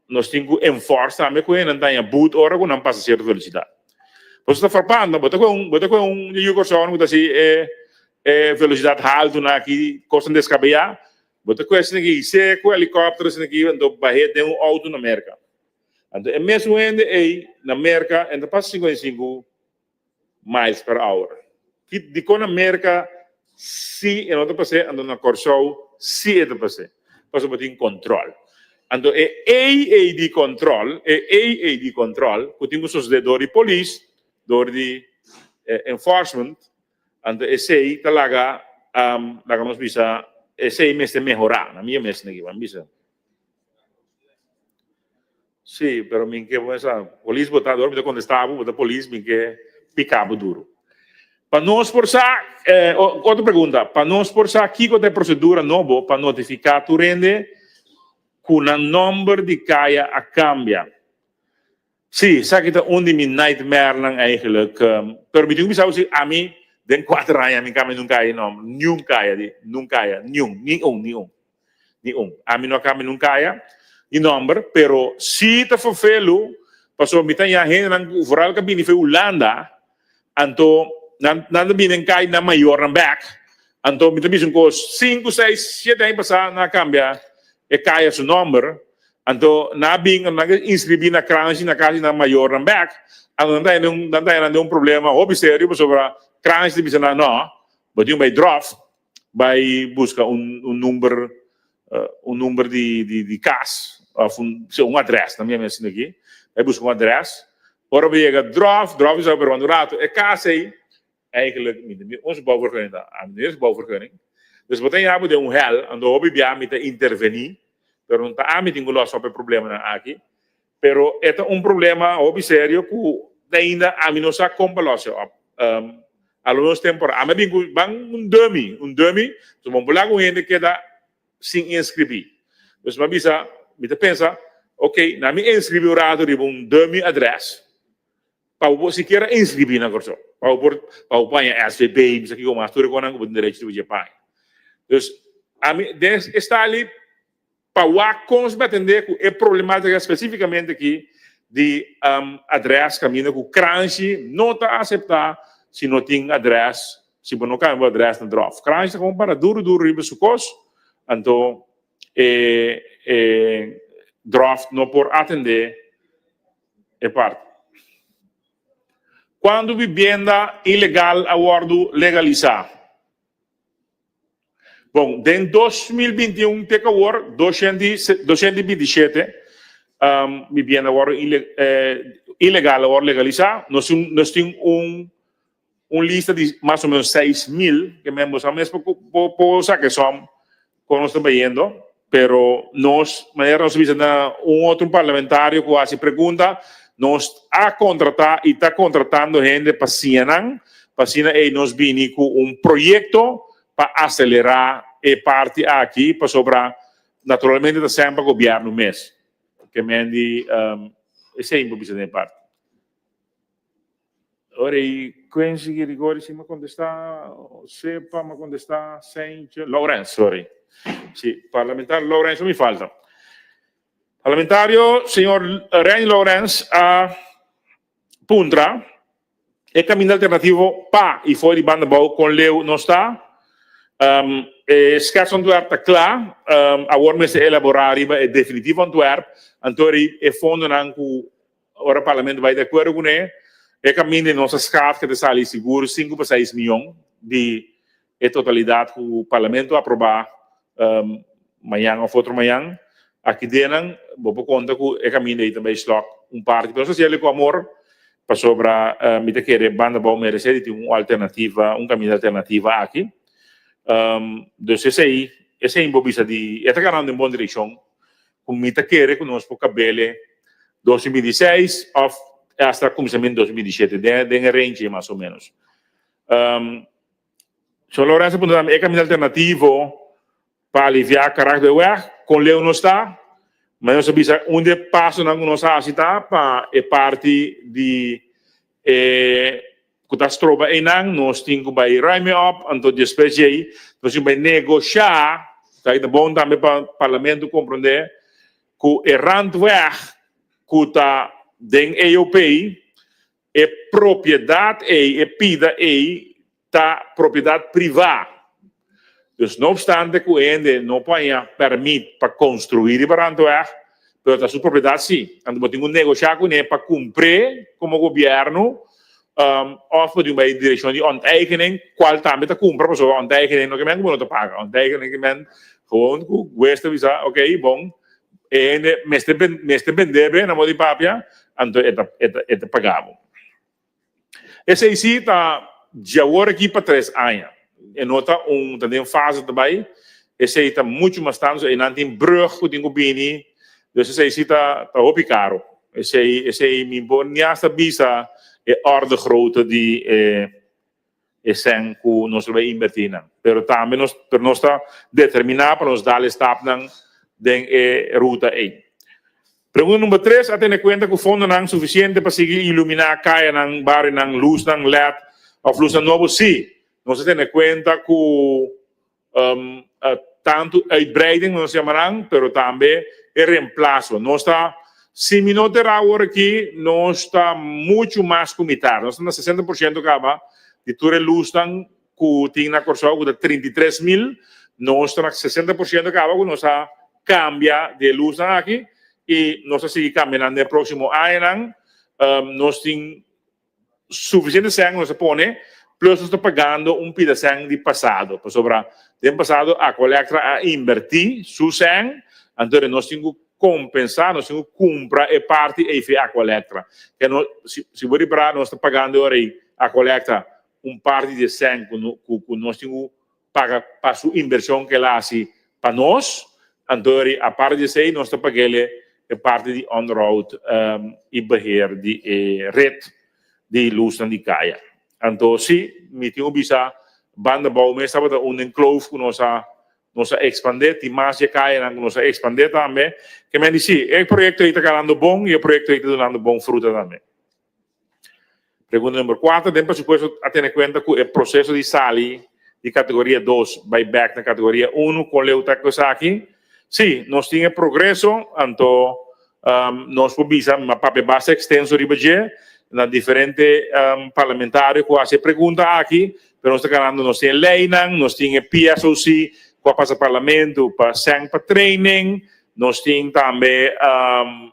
nos tin ku enforce tambe ku hendenan ta haña but ora ku nan pasa sierto velosidat. Pasobra ta frappando, bo ta kohe un bo ta kohe un yu Kòrsou ku ta hasi e e velosidat haltunan aki, kosnan deskabeyá, bo ta kohe esaki his'é ku helikòpter esaki anto bah'é den un outo na Merka. Anto e mesun hende ei na Merka e ta pasa 55 miles per hour. Ki dikon na Merka si e no ta pas'é anto na Kòrsou si e ta pas'é? Pasobra bo tin kòntròl. Anto e ei ei di kòntròl, e ei ei di kòntròl ku tin ku sosodé dor di polis, dor di enforcement, anto esei ta laga, laga nos bisa, esei mester mehorá, na mi mes aki, ban bisa. Sí, pero mi ke mesa polis bo ta dor mi ta kontestá bo, bo ta polis mi ke pika bo duro. Pa nos por sa, eh, otro pregunta, pa nos por sa kiko ta e prosedura nobo pa notifiká tur hende ku nan nòmber di kaya a kambia. Sí, esaki ta un di mi nightmarenan eigenlijk. Pero mi tin ku bisa bo si ami den kuater aña mi kambia nun kaya di nòmber, niun kaya di, nun kaya, niun, ni un, ni un. Ni un. Ami no a kambia nun kaya di nòmber, pero sí ta ferfelu pasobra mi ta haña hendenan ku vooral ku a bini for Hulanda, anto nan nan ta bini den kaya di nan mayornan bèk, anto mi ta bisa un kos, sinku, seis, shete aña pasá nan a kambia e kaya su nòmber, anto nan a bin, nan a inskribí na kranshi na kas di nan mayornan bèk, anto nan ta haña nan ta haña nan den un problema hopi serio pasobra kranshi ta bisa nan nò, bo tin ku bai dròf. Bai buska un un number un number di di di kas of un si un adres na mi a mester aki bai buska un adres ora bo yega drof drof bisa pero un rato e kas ei eigenlijk mi ta ons bouwvergunning ta ami no es bouwvergunning dus bo ta yaha bo den un hel anto hopi bia mi ta interveni pero no ta ami tin ku los op e problemanan aki pero e ta un problema hopi serio ku te ainda ami no sa kon pa los e op. A lo menos temporada. Ami a bin ku ban un dummy, un dummy, so bo por laga un hende keda sin inskribí. Dus mi a bisa, mi ta pensa, ok, na mi inskribí un rato riba un dummy adres, pa bo por sikiera inskribí na Kòrsou, pa bo por, pa bo paña SVB, mi sa kiko mas, tur e konan ku bo tin derecho riba dje paña. Dus, ami den e stali Pa wak kon nos atendé ku e problemátika spesífikamente aki di adrès kaminda ku kranshi no ta aseptá si no tin adrès, si bo no kambia bo adrès na dròf. Kranshi ta kon para duru duru riba su kos, anto e e dròf no por atendé e parti. Kuantu bibienda ilegal a wòrdu legalisá? Bon, den 2021 te ku awor, 227 bibienda a wòrdu ilegal a wòrdu legalisá. Nos tin nos tin un un lista di mas o menos 6000 ke men bo sa mes por por saka e sòm kon nos ta bayendo. Pero nos, manera nos a bisa na un otro parlamentario ku hasi pregunta, nos a kontratá i ta kontratando hende pa siña nan, pa asina ei nos bini ku un proyekto pa aselerá e parti aki, pasobra naturalmente ta semper gobièrnu mes ke men di esei mi por bisa den e parti. Ora ei Quincy Girigori si mi a contesta, Sepa mi a contesta, Seintje, Lourens, sorry. Si, parlamentario Lourens no mi falta. Parlamentario señor Reny Lourens a puntra e caminda alternativo pa y for di banda bou con leu nos ta. E schetsontwerp ta cla, awor mester elabora riba e definitivo ontwerp, anto e fondonan cu Ora Parlamento bai di akuerdo kuné, e kaminda di nos a skat ke ta sali sigur 5 pa 6 mion di e totalidat ku Parlamento a aprobá mañan òf otro mañan. Aki denan bo por konta ku e kaminda ei ta bai slòk un parti. Pero nos ta hasiel ku amor pasobra mi ta kere Banda Bou meresé di tin un alternativa, un kaminda alternativa aki. Dus esei, esei mi por bisa di e ta ganando den bon direkshon ku mi ta kere ku nos por kabele 2026 òf hasta kuminsamentu 2027, den den e range ei mas o ménos. Señor Lorenzo a puntra tambe e kaminda alternativo pa aliviá Karakterweg, kon leu nos ta? Ma nos a bisa un di e pasonan ku nos a hasi ta pa e parti di e. ku ta stroba einan, nos tin ku bai ruim e op, anto despues djei nos tin ku bai negoshá, esaki ta bon tambe pa Parlamento komprondé ku e randweg ku ta den EOP, e propiedat ei, e pida ei ta propiedat privá. Dus no opstante ku hende no por haña pèrmit pa konstruí riba randweg, pero ta su propiedat sí. Anto bo tin ku negoshá kuné pa kumpr'é komo gobièrnu òf bo tin ku bai direkshon di onteigening, kual tambe ta kumpra pasobra onteigening no ke men ku bo no ta paga. Onteigening ke men gewoon ku hues ta bisa oke bon e hende mester mester bend'é be na modo di papia anto e ta e ta paga bo. Esei sí ta djawor aki pa tres aña. E no ta un ta den fase ta bai. Esei ta muchu mas tantu. Einan tin brug ku tin ku bini. Dus esei sí ta ta hopi karo. Esei esei mi por ni hasta bisa e orde grootte di e e sèn ku nos lo bai inbertí nan. Pero tambe nos pero nos ta determiná pa nos dal e stapnan den e ruta ei. Pregunta number tres a tene kuenta ku fondonan sufisiente pa sigui iluminá kayanan, barionan, lusnan led òf lusnan nobo? Sí, nos a tene kuenta ku tantu uitbreiding nos yama nan, pero tambe e reemplaso. Nos ta, si mi no ta erá awor aki, nos ta muchu mas ku mitar. Nos ta na 60% kaba di tur e lusnan ku tin na Kòrsou ku ta 33.000, nos ta na 60% kaba ku nos a kambia di e lusnan aki i nos ta sigui kambia nan den e próksimo añanan. Nos tin sufisiente sèn ku nos a pone, plus nos ta pagando un pida sèn di pasado, pasobra den pasado Aqualectra a inbertí su sèn, anto nos tin ku kompensá, nos tin ku kumpra e parti ei fi Aqualectra. Ke no, si si bo ripará nos ta pagando e ora ei Aqualectra un parti di e sèn ku no ku ku nos tin ku paga pa su invershon ku el a hasi pa nos, anto eri aparte di esei nos ta pag'el e parti di onderhoud i beheer di e ret di lusnan di kaya. Anto si, mi tin ku bisa banda bou mes tabata un den kloof ku nos a nos a ekspandé, tin mas di e kayanan ku nos a ekspandé tambe. Ke men di si, e proyekto ei ta ganando bon i e proyekto ei ta dunando bon fruta tambe. Pregunta number 4, den presupuesto a tene kuenta ku e proseso di sali di kategoria 2 bai bèk na kategoria 1, kon leu ta ku esaki? Sí, nos tin e progreso, anto nos por bisa, mi a papia basta ekstenso riba dje na diferente parlamentario ku a hasi e pregunta aki, pero nos ta ganando, nos tin e leinan, nos tin e PSOC ku a pasa parlamento pa sèn pa training, Nos tin tambe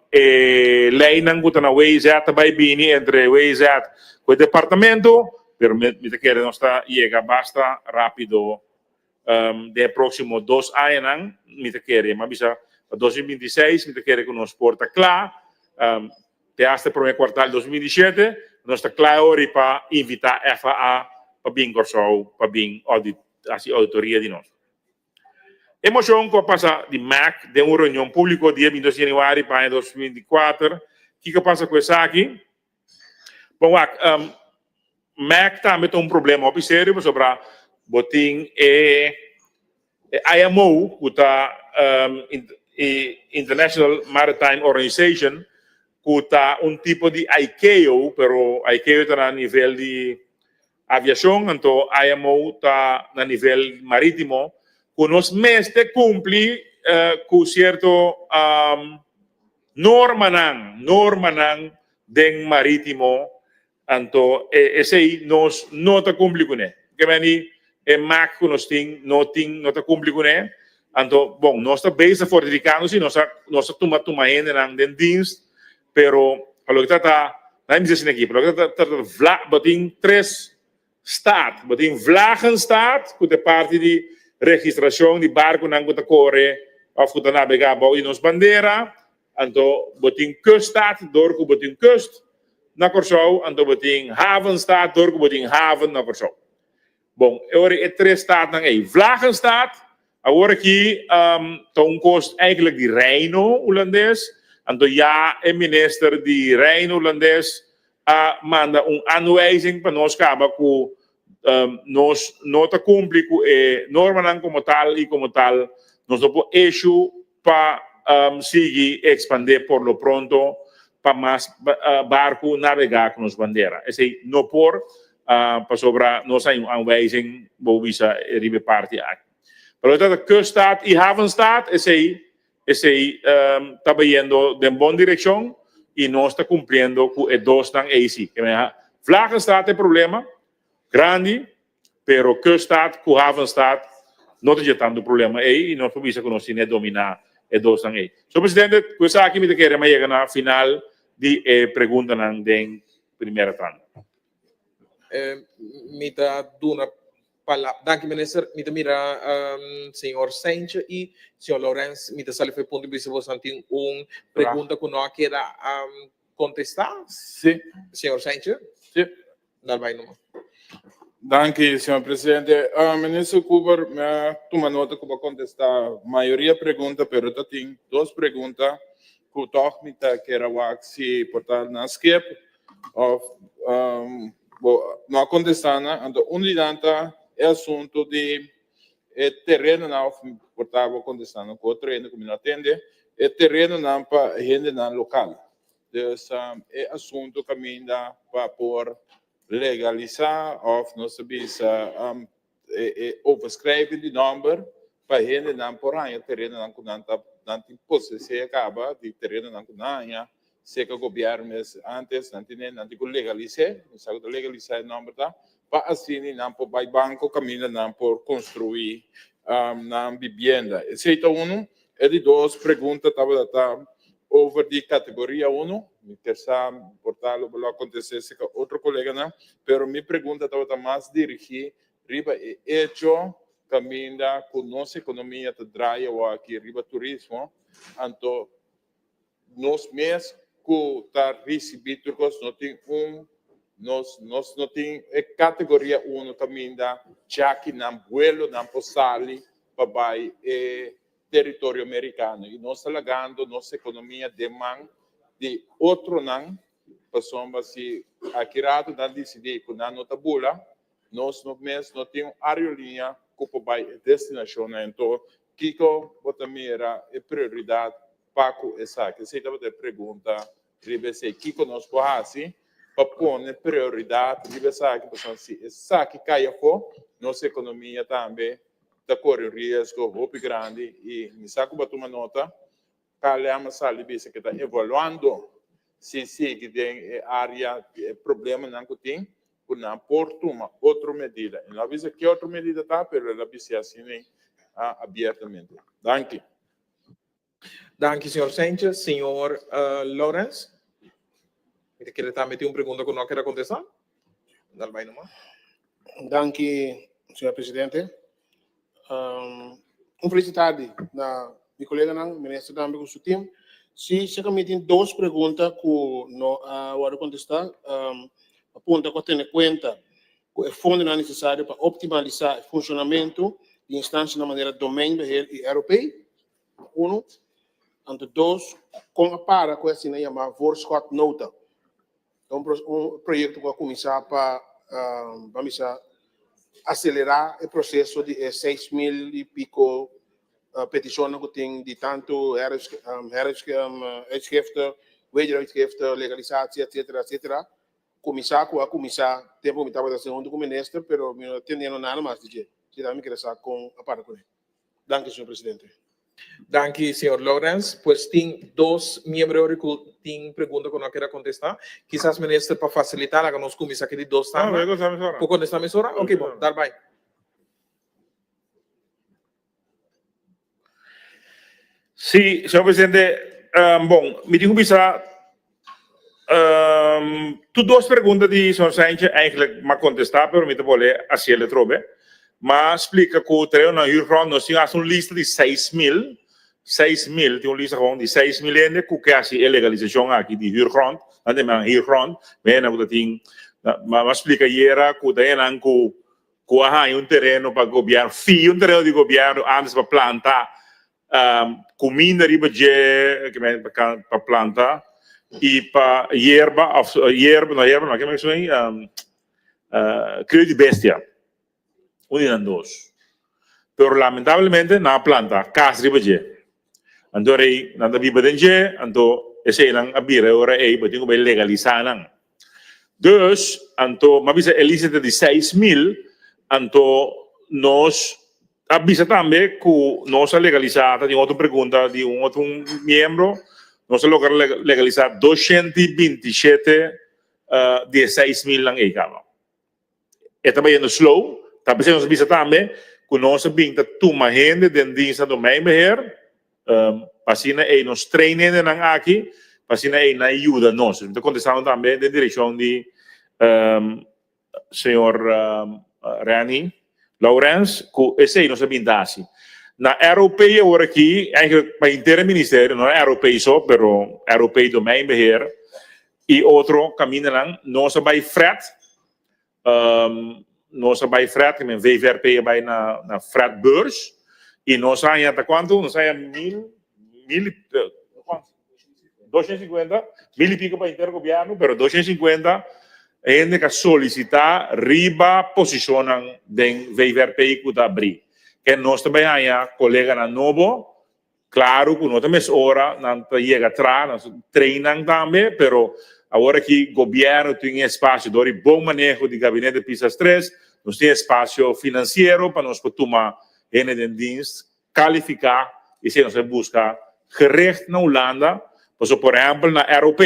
e leynan cu ta na WZ ta bay bini entre WZ cu e departamento, pero mi ta kere nos ta yega basta rapido den e proximo dos añanan, mi ta kere, mi a bisa pa 2026 mi ta kere cu nos por ta cla, te hasta e prome cuartal 2027 nos ta cla e ora pa invita FAA pa bin Corsou pa bin audit, haci auditoria di nos. E mocion cu a pasa di Mac den un reunion publico dia 22 di januari pa aña 2024, kico a pasa cu esaki? Bon wak, Mac tambe ta un problema hopi serio pasobra bo tin e IMO cu ta e International Maritime Organization cu ta un tipo di ICAO, pero ICAO ta na nivel di Aviashon, anto IMO ta na nivel maritimo ku nos mester kumpli ku sierto normanan, normanan den maritimo, anto esei nos no ta kumpli kuné. Ke meni e mak ku nos tin no tin no ta kumpli kuné, anto bon nos ta bezig fortifikando si nos a nos a tuma tuma hendenan den dienst Pero pa loke ta ta, nan bisa asina aki, pa loke ta ta vla, bo tin tres staat. Bo tin vlagenstaat, ku ta e parti di registrashon di barkunan ku ta kore òf ku ta nabegá bou di nos bandera. Anto bo tin kuststaat, dor ku bo tin kust na Kòrsou. Anto bo tin havenstaat, dor ku bo tin haven na Kòrsou. Bon, e ora e tres staatnan ei. Vlagenstaat, awor aki ta un kos eigenlijk di Reino Hulandes, anto ya e minister di Reino Hulandes a manda un aanwijzing pa nos kaba ku nos no ta kumpli ku e normanan komo tal i komo tal nos no por issue pa sigui ekspandé por lo pronto pa mas barku nabegá ku nos bandera. Esei no por. Pasobra nos a un aanwijzing bo bisa riba e parti aki. Pero ta kuststad y havenstad esey esey ta bayendo den bon direccion y nos ta cumpliendo cu e dosnan ey si. Vlagenstraat ta e problema grandi pero kuststad cu havenstad no ta dje tanto problema ey y nos por bisa cu nos tin e domina e dosnan ey. Señor Presidente, cu esaki mi ta kere mi a yega na final di e preguntanan den primera tanda. Mi ta duna palabra. Danki minister. Mi ta mira señor Seintje y señor Lourens. Mi ta sali for e punto di bista boso tin un pregunta cu no a keda contesta. Si. Señor Seintje. Si. Dal bay numa. Danki señor presidente. Minister Cooper mi a tuma nota cu bo a contesta mayoria pregunta pero ta tin dos pregunta cu toch mi ta kier a wak si por ta na skip Of bo no a contesta nan, anto un di nan ta e asunto di e terenonan, of por ta bo contesta nan cu otro hende cu mi no a tende, e terenonan pa hendenan local. Dus e asunto caminda pa por legalisa of nos ta bisa e overschrijving di nomber pa hendenan por haña terenonan ku nan ta nan tin posesé kaba di terenonan ku nan haña serka gobièrnu mes antes nan tene nan tin ku legalis'é mi sa ku ta legalisá e nomber ta pa asina nan por bai banko kaminda nan por konstruí nan bibienda esei ta unu e di dos pregunta tabata ta over di kategoria unu mi kier sa por ta lo bo lo a kontest'é serka otro koleganan pero mi pregunta tabata mas dirigí riba e echo kaminda ku nos ekonomia ta draai awor-aki riba turismo, anto nos mes ku ta risibí tur kos no tin un nos nos no tin e kategoria uno kaminda djakinan buelonan por sali pa bai e teritorio merikano i nos ta lagando nos ekonomia den man di otronan pasobra si aki rato nan disidí ku nan no ta bula nos no mes no tin un aerolínea ku por bai e destinashonnan. Anto kiko bo ta mira e prioridat pa ku esaki? Esei tabata e pregunta riba esei. Kiko nos por hasi pa pone prioridat riba esaki? Pasobra si esaki kai afó, nos ekonomia tambe ta kore un riesgo hopi grandi i mi sa ku bo a tuma nota. KLM a sali bisa ke ta evaluando si sigui den e area di e problemanan ku tin, ku nan por tuma otro medida. E no a bisa ke otro medida ta, pero el a bis'é asina abiertamente. Danki. Danki, señor Sanchez. Señor Lawrence, mi ta kere tambe tin un pregunta ku no a keda kontestá. Dal bai numa. Danki, señor presidente. Un felis tardi na mi koleganan, minister tambe ku su team. Si, seka mi tin dos pregunta ku no a wòrdu kontestá. A punta ku a tene kuenta ku e fondonan nesesario pa optimalisá e funshonamentu di instansianan manera Domeinbeheer i ROP, unu. Anto dos, kon a para ku e asina yamá voorschotnota. Ta un un proyecto cu a cuminsa pa ban bisa acelera e proceso di e 6000 y pico peticionnan cu tin di tanto heruitgifte, wederuitgifte, legalisatie, etcetera, etcetera. Cuminsa cu a cuminsa tempo mi tabata haciendo hunto cu minister, pero mi no ta tendiendo nada mas di dje. Si ta mi kere sa con a para cune. Danki, señor presidente. Danki, señor Lawrence. Pues tin dos miembro ori cu tin pregunta cu no a keda contesta. Kisas, minister, pa facilita, laga nos cuminsa aki di dos tanda. No, contesta mesora. Por contesta mesora? Ok, bon. Dal bai. Sí, señor presidente. Bon, mi tin cu bisa Tur dos pregunta di señor Saintje eigenlijk m'a contesta pero mi ta bolbe haciel atrobe. M'a splica cu terenonan huurgrond nos tin hasta un lista di 6000, 6000, tin un lista gewoon di 6000 hende cu ke haci e legalisacion aki di huurgrond, nan ta yama huurgrond, hendenan cu ta tin, m'a splica ayera cu ta hendenan cu cu a haña un tereno pa gobierno, fia un tereno di gobierno antes pa planta Cuminda riba dje pa planta y pa yerba of yerba no yerba no ke men esei crio di bestia un di nan dos pero lamentablemente nan a planta cas riba dje anto rei nan ta biba den dje anto eseinan a bira e ora ei bo tin cu bay legalisa nan. Dus, anto, m'a bisa e lista ta di 6000, anto nos a bisa tambe ku nos a legalisá, ta tin otro pregunta di un otro miembro, nos a logra legalisá 227 di e 6000 nan ei kaba. E ta bayendo slow, ta p'esei nos a bisa tambe ku nos a bin ta tuma hende den dienst na Domeinbeheer, pa asina ei nos train hendenan aki, pa asina ei nan yuda nos. Mi ta kontestando tambe den direkshon di señor Renny Lourens ku esei nos a bin ta hasi. Na ROP awor aki, eigenlijk pa henter e ministerio, no na ROP so, pero ROP Domeinbeheer, I otro kamindanan nos a bai fret, nos a bai fret, ke men VVRP a bai na na fretbeurs i nos a haña ta kuantu? Nos a haña mil, mil i kuantu? 250, mil i piko pa henter gobièrnu, pero 250 hende ku a solisitá riba posishonnan den VVRP ku ta abrí. Ke nos ta bai haña koleganan nobo. Claro cu no ta mes ora nan ta yega tra, nan ta train nan tambe, pero awor aki gobierno tin e espacio door di bon maneho di Gabinete Pisas Tres, nos tin espacio financiero pa nos por tuma hende den dienst califica y esey nos ta busca gericht na Hulanda, pasobra por ehempel na ROP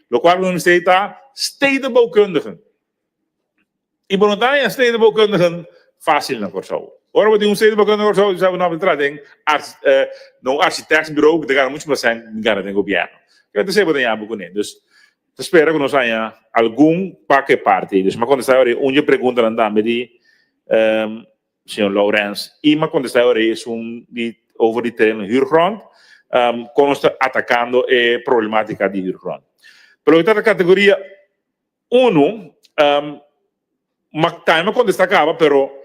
locual nos mester ta stedenbouwkundigen. I bo no ta haña stedenbouwkundigen fásil na Kòrsou. Ora bo tin un stedenbouwkundige na Kòrsou, sa bo no ta traha den na un architectsbureau ku ta gana muchu mas sèn ku gana den gobièrnu. Kila ta esei bo ta yabu kuné. Dus, ta spera ku nos haña algun pa ku e parti. Dus mi a kontestá ora ei un dje preguntanan tambe di señor Lourens. I mi a kontestá ora ei esun di over di tereno huurgrond, kon nos ta atakando e problematika di huurgrond. Pero loke ta ta kategoria Unu, ma tambe mi a contesta caba, pero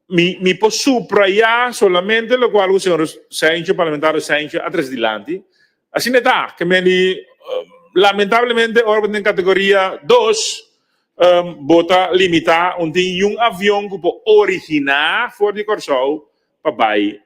mi mi por subraya solamente locual cu señor Sancho, parlamentario Sancho a trece dilanti. Asina e ta, ke men di lamentablemente ora bo ta den categoria dos, bo ta limita un tin yun avion cu por origina for di Corsou pa bai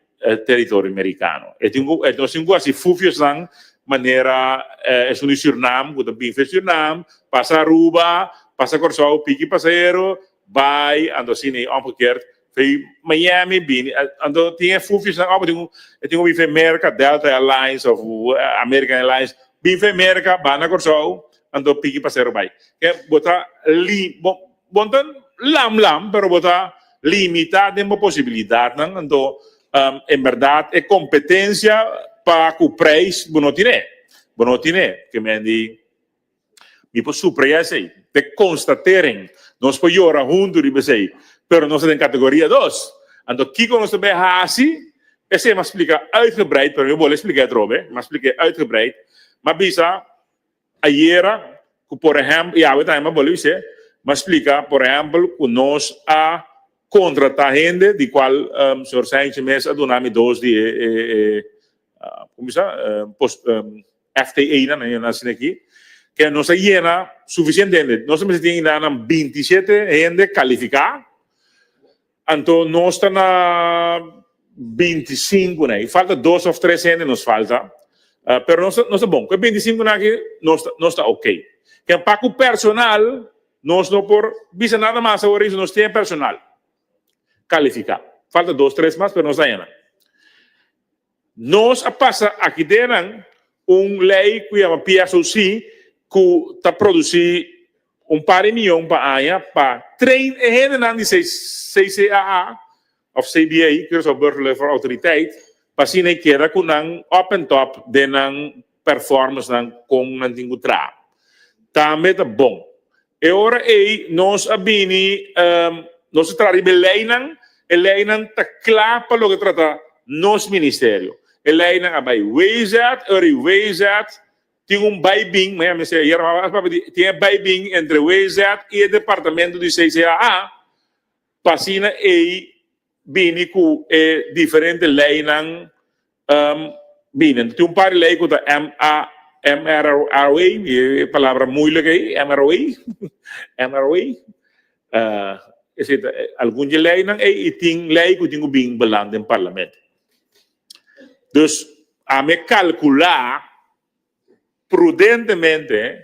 teritorio merikano. E tin ku, nos tin ku hasi fufiosnan manera esun di Surnam ku ta bin fe Surnam, pasa Aruba, pasa Kòrsou, piki pasahero, bai, anto asina i omgekeerd fe Miami bini. Anto tin e fufiosnan òf tin ku e tin ku bin fe Merka, Delta Airlines òf American Airlines, bin fe Merka, ba na Kòrsou, anto piki pasahero bai. Ke bo ta li, bo Bo ta lam lam, pero bo ta limita den bo posibilidadnan, anto en berdad e competencia pa cu prijs bo no tine, bo no tine. Ke men di, mi por subraya esey, te constatering, nos por yora hunto riba esey, pero nos ta den categoria dos, anto kico nos ta bay haci? Esey mi a splica uitgebreid, pero mi bolbe splica atrobe, mi a splica uitgebreid, mi a bisa, Ayera ku por ehèmpel, i awe tambe mi a bolbe bis'é, mi a splika por ehèmpel ku nos a kontratá hende di kual señor Sanchez mes a duna mi dos di e e komo bisa FTE nan nan asina aki, ke nos a yena sufisiente hende. Nos a mester tin ainda nan 27 hende kalifiká, anto nos ta na 25 nan. Falta dos òf tres hende nos falta. Pero nos ta bon. Ku e 25 nan aki nos nos ta ok. Ken pa ku personal nos no por bisa nada mas awor riba nos tin e personal kalifiká. Falta dos tres mas pero nos ta haña nan. Nos a pasa aki den nan un lei ku yama PSOC ku ta produsí un par di miyon pa aña pa train e hendenan di CCAA of CBA, Curaçao Burgerlijke Autoriteit, pa asina e keda ku nan up and top den nan performance nan kon nan tin ku traha. Tambe ta bon. E ora ei nos a bini, nos a traha riba e leinan, e leinan ta kla pa loke trata nos ministerio. E leinan a bai WZ, ora i WZ tin un bai bin, mi a mester ayer a papia di, tin e bai bin entre WZ i e departamento di CCAA, pa asina ei bini ku e diferente leinan bini. Anto tin un par di lei ku ta MA, MROA, e palabra moeilijk ei, MROA, MROA, esei ta algun di e leinan ei i tin lei ku tin ku bin beland den parlamento. Dus ami a kalkulá prudentemente,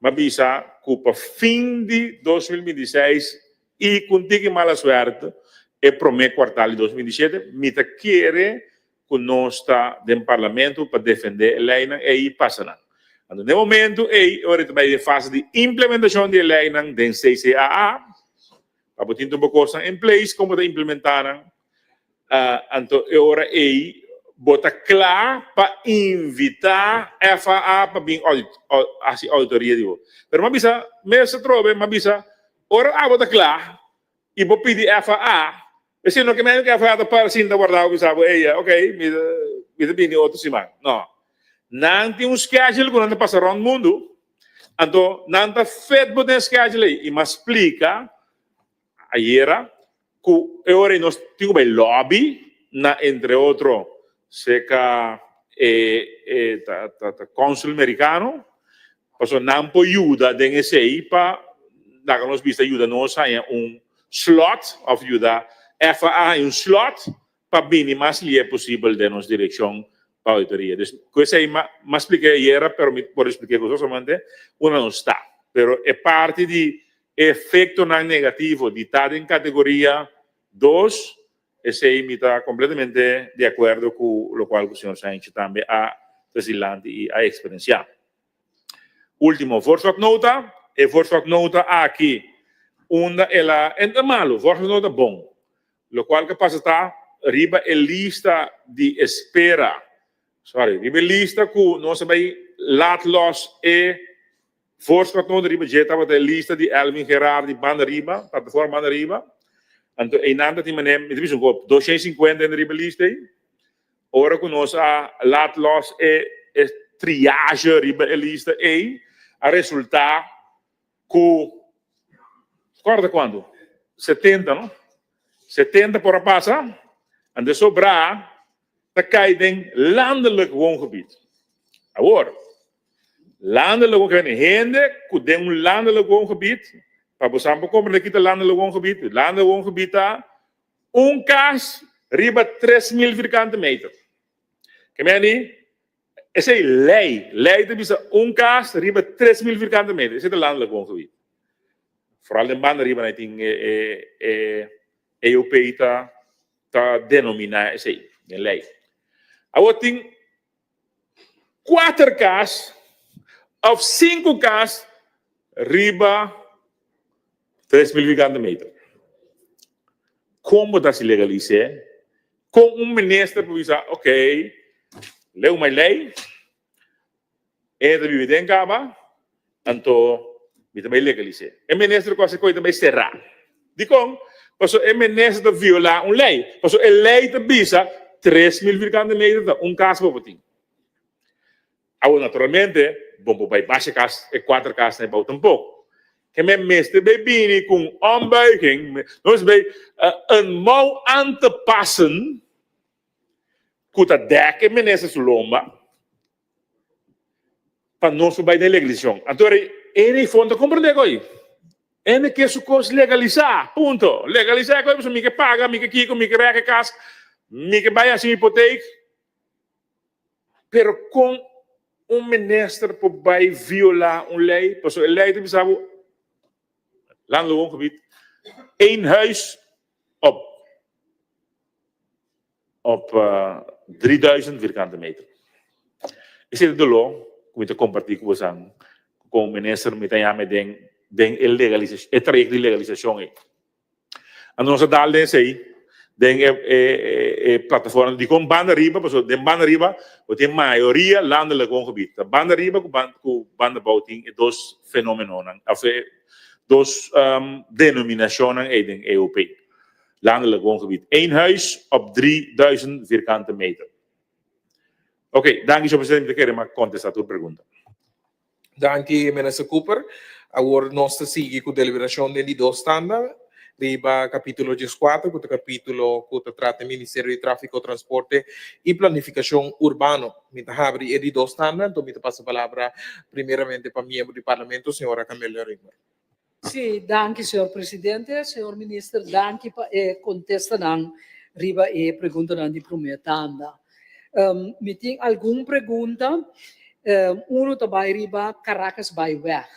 mi a bisa. ku pa fin di 2026 i ku un tiki mala suerte e promé kuartal di 2027, mi ta kere ku nos ta den Parlamento pa defendé e leinan ei i pasa nan. Anto den e momento ei e ora ta bai den fase di implementashon di e leinan den CCAA, pa bo tin tur bo kosnan in place kon bo ta implementá nan. Anto e ora ei bo ta kla pa invitá FAA pa bin hasi auditoria di bo. Pero mi a bisa mes atrobe, mi a bisa ora abo ta kla i bo pidi FAA, esei no ke mende ku FAA ta para sinta warda bo bisa bo, ey, ok, mi ta mi ta bini otro siman. No. Nan tin un schedule ku nan ta pasa rònt mundu, anto nan ta fit bo den e schedule ei. I mi a splika ayera ku e ora ei nos tin ku bai lobby na entre otro serka e e ta ta consul merikano pasobra nan por yuda den esei pa laga nos bisa yuda nos haña un slot of yuda FAA haña un slot pa bini mas lihe posibel den nos direkshon pa auditoria. Dus ku esei mi a splika ayera pero mi por splika gustosamente unda nos ta. Pero e parti di e efektonan negativo di ta den kategoria dos esei mi ta kompletamente di akuerdo ku lokual ku señor Sainchi tambe a trese dilanti i a eksperensiá. Ultimo voorschotnota, e voorschotnota aki unda el a, e no ta malu, voorschotnota bon. Lokual ke pasa ta riba e lista di espera, sorry, riba e lista ku nos a bai laat los e voorschotnota riba dje tabata e lista di Elvin Gerard di banda riba, plataforma banda riba. Anto einan ta tin manera, mi ta bisa un kop, 250 hende riba e lista ei. Ora ku nos a laat los e triage riba e lista ei, a resultá ku, kòrda kuantu? 70 no? 70 por a pasa, anto e sobrá ta kai den landelijk woongebied. Awor, landelijk woongebied, hende ku den un landelijk woongebied, pa bo sa por komprendé kita landelijk woongebied, landelijk woongebied ta Un kas riba 3000 vierkante meter. Ke men di, esei lei. Lei ta bisa un kas riba 3000 vierkante meter. Esei ta landelijk woongebied. Vooral den banda riba nan tin e e EOP ta ta denominá esei den lei. Awor tin kuater kas òf sinku kas riba 3000 vierkante meter. Kon bo ta hasi legalis'é? Kon un minister por bisa, ok, leu my lei, e ta bibi den kaba, anto mi ta bai legalis'é. E minister ku hasi koi ta bai será. Dikon? Pasobra e minister ta violá un lei. Pasobra e lei ta bisa 3000 vierkante meter ta un kas bo por tin. Awor naturalmente bo por bai basha kas e kuater kasnan ei bou tampoko. Ke men mester bai bini ku un ombuiging, nos bai een mouw aan te passen ku ta dèk e minister su lomba pa nos por bai den legalisashon. Anto e e fondo ta komprendé ko'i. Hende ke su kos legalisá, punto. Legalisá e ko'i pasobra mi ke paga, mi ke kiko, mi ke rèk e kas, mi ke bai hasi mi hipotek. Pero kon un minister por bai violá un lei? Pasobra e lei ta bisa bo, Landelijk Woongebied, één huis op op 3000 vierkante meter. Esei ta doló ku mi ta kompartí ku bosan komo minister mi ta yama den den e legalisashon e trayekto di legalisashon ei. Anto nos a dal den esei den e e e plataforma dikon banda riba pasobra den banda riba bo tin mayoria landelijk woongebied. Ta banda riba ku ku banda abou tin e dos fenomenonan òf e dos denominashonnan ei den EOP. Landelijk woongebied. Eén huis op 3000 vierkante meter. Ok, danki señor presidente, mi ta kere mi a contesta tur pregunta. Danki Minister Cooper. Awor nos ta sigui ku deliberashon den di dos tanda riba kapítulo 14 ku ta kapítulo ku ta trata e Ministerio di Tráfiko, Transporte i Planifikashon Urbano. Mi ta habri e di dos tanda, anto mi ta pasa palabra primeramente pa miembro di Parlamento, señora Camelia Römer. Sí, danki señor presidente. Señor minister, danki pa e contestanan riba e preguntanan di prome tanda. Mi tin algun pregunta. Uno ta bai riba Caracas Byweg.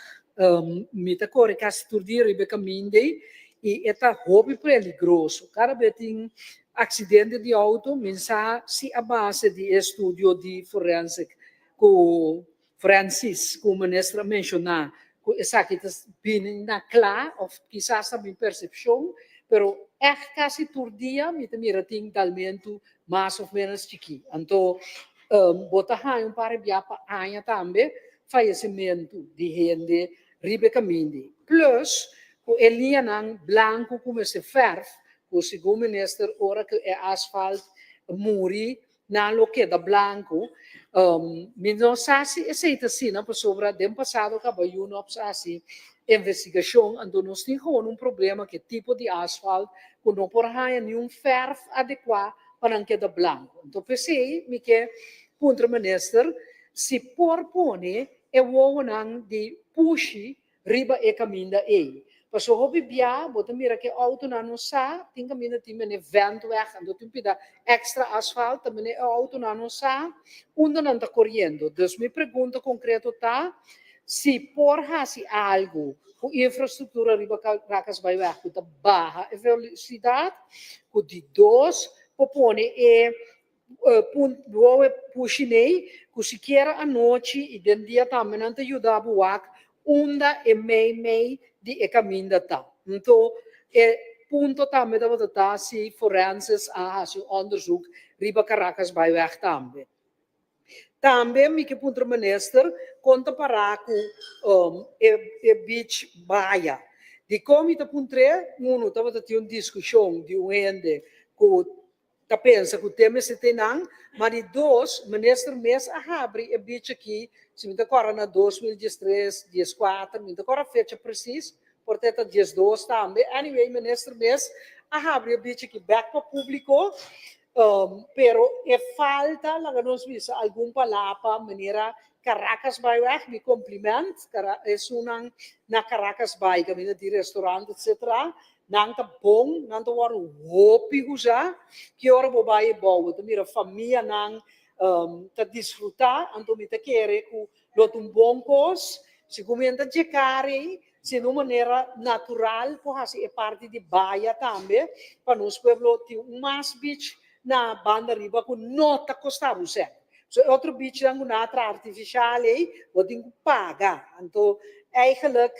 Mi ta kore kasi tur dia riba e kaminda ei i e ta hopi peligroso. Kada bes tin aksidente di outo, mi sa si a base di e estudio di forensic ku Francis ku minister a menshoná ku esaki ta bini na kla òf kisas ta mi persepshon, pero ègt kasi tur dia mi ta mira tin dalmentu mas òf ménos chikí. Anto bo ta haña un par di bia pa aña tambe fayesimentu di hende riba e kaminda. Plus ku e liñanan blanku ku mester fèrf, ku segun minister ora ku e asfalt muri Nan lo keda blanku. Mi no sa si esei ta asina pasobra den pasado kaba UNOPS a hasi investigashon anto nos tin gewoon un problema ku e tipo di asfalt ku no por haña niun fèrf adekuá pa nan keda blanku. Anto p'esei mi ke puntra minister si por pone e wowonan di pushi riba e kaminda ei. Paso hopi bia bo ta mira ke outonan no sa, tin kaminda tin mene ventweg, anto tin pida extra asfalt, ta mene e outonan no sa unda nan ta koriendo. Dus mi pregunta konkreto ta si por hasi algu ku infrastruktura riba Caracasbaaiweg ku ta baha e velosidat, ku di dos por pone e Wowe pushinei ku sikiera anochi i den dia tambe nan ta yuda bo wak unda e mei mei di e kaminda ta. Nto e punto tambe tabata ta si forenses a hasi un onderzoek riba Caracas Byweg tambe. Tambe mi ke puntra minister kon ta para ku e beach baya. Dikon mi ta puntr'é? Unu tabata tin un diskushon di un hende ku ta pensa ku te mester te nan, ma di dos, minister mes a habri e beach aki, si mi ta kòrda na 2013, 14, mi no ta kòrda fecha presis, por ta e ta 12 tambe, anyway minister mes a habri e beach aki bèk pa públiko, pero e falta laga nos bisa algun palapa manera Caracas Baaiweg, mi kompliment esunnan na Caracas Baai kaminda di restaurant etcetera, Nan ta bon, nan ta wòrdu hopi usá. Ki ora bo bai e bou, bo ta mira famianan ta disfrutá. Anto mi ta kere ku lo ta un bon kos si kumienta djekar ei, si na un manera natural por hasi e parti di baya tambe, pa nos pueblo tin un mas beach na banda riba ku no ta kosta bo sèn. So e otro beachnan ku nan a traha artifishal ei, bo tin ku paga. Anto eigenlijk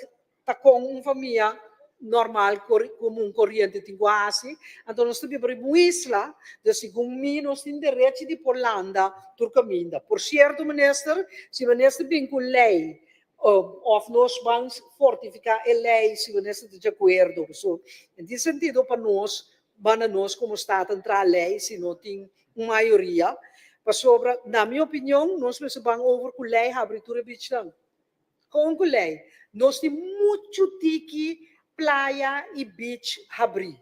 Ta kon un famia normal komun koriente tin ku hasi? Anto nos ta biba riba un isla, dus segun mi nos tin derechi di por landa tur kaminda. Por sierto minister, si minister bin ku lei òf nos ban fortifiká e lei si minister ta di akuerdo. So den tin sentido pa nos banda nos komo Staten traha lei si no tin un mayoria, pasobra na mi opinion nos mester ban over ku lei habri tur e bichnan. Kon ku lei, nos tin muchu tiki playa i beach habrí.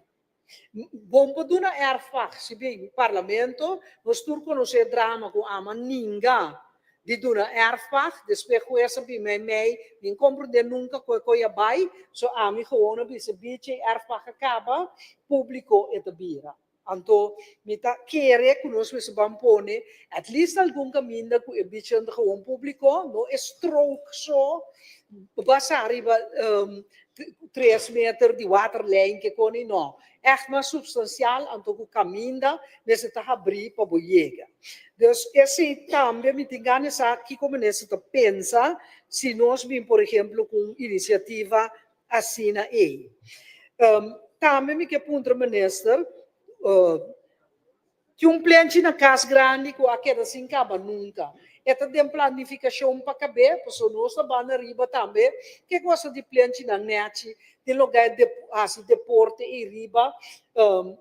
Bon por duna erfpacht, si bin parlamento, nos tur konosé e drama ku ama ninga di duna erfpacht, despues hues a bin mei mei, mi n komprendé nunka ku e koe a bai, so ami gewoon a bisa beach ei erfpacht a kaba, públiko e ta bira. Anto mi ta kere ku nos mester ban pone at least algun kaminda ku e bichnan ta gewoon públiko, no e strook so basá riba tres meter di waterlijn ke koni, no. Ègt mas supstansial anto ku kaminda mester ta habrí pa bo yega. Dus esei tambe mi tin gana sa kiko minister ta pensa si nos bin por ehemplo ku un inisiativa asina ei. Tambe mi ke puntra minister, tin un plenchi na Cas Grandi ku a keda sin kaba nunka. E ta den planifikashon pa kab'é, pasobra nos ta banda riba tambe ke gosa di plenchinan nèchi, tin lugá di hasi deporte ei riba,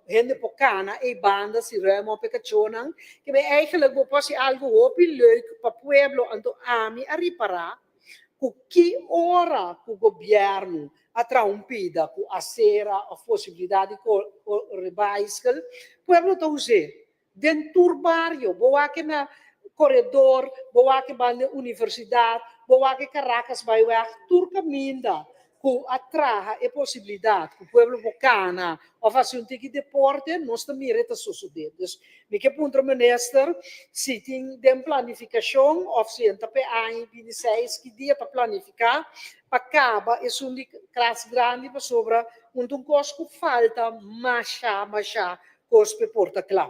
hende por kana ei banda si ruim op e kachónan. Ke men eigenlijk bo por hasi algu hopi leuk pa pueblo, anto ami a ripará ku ki ora ku gobièrnu a traha un pida ku asera òf posibilidat di kore baiskel, pueblo ta us'é den tur bario. Bo wak na koredor, bo wak banda universidat, bo wak Caracas Byweg, tur kaminda. ku a traha e posibilidat ku pueblo por kana òf hasi un tiki deporte, nos ta mira e ta sosodé. Dus mi ke puntra minister si tin den planifikashon òf si e ta p'e aña 26 ki dia ta planifiká pa kaba esun di Kras Grandi pasobra un ta un kos ku falta masha masha kos p'e por ta kla.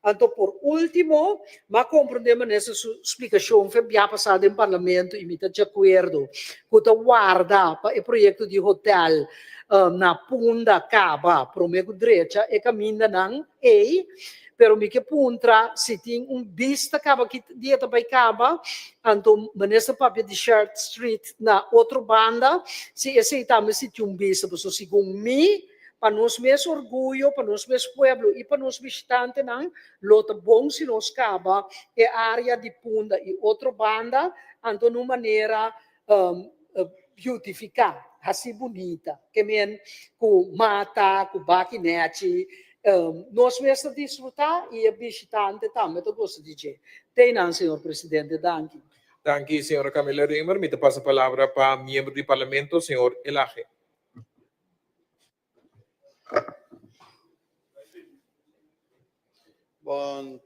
Anto por último, m'a komprondé minister su splikashon fe bia pasá den parlamento i mi ta djakuerdo ku ta warda pa e proyekto di hotel na Punda kaba promé ku drecha e kamindanan ei. Pero mi ke puntra si tin un bista kaba ki dia ta bai kaba, anto minister papia di Shared Street na otro banda si esei tambe si tin un bista pasobra segun mi, Pa nos mes orguyo, pa nos mes pueblo i pa nos bishitantenan, lo ta bon si nos kaba e área di Punda i otro banda, anto na un manera beautifiká, hasi bunita, ke men ku mata, ku baki nèchi. Nos mes ta disfrutá i e bishitante tambe ta gosta di dje. Teinan, señor presidente. Danki. Danki, señora Camila Römer. Mi ta pasa palabra pa miembro di Parlamento, señor Elhage. Bon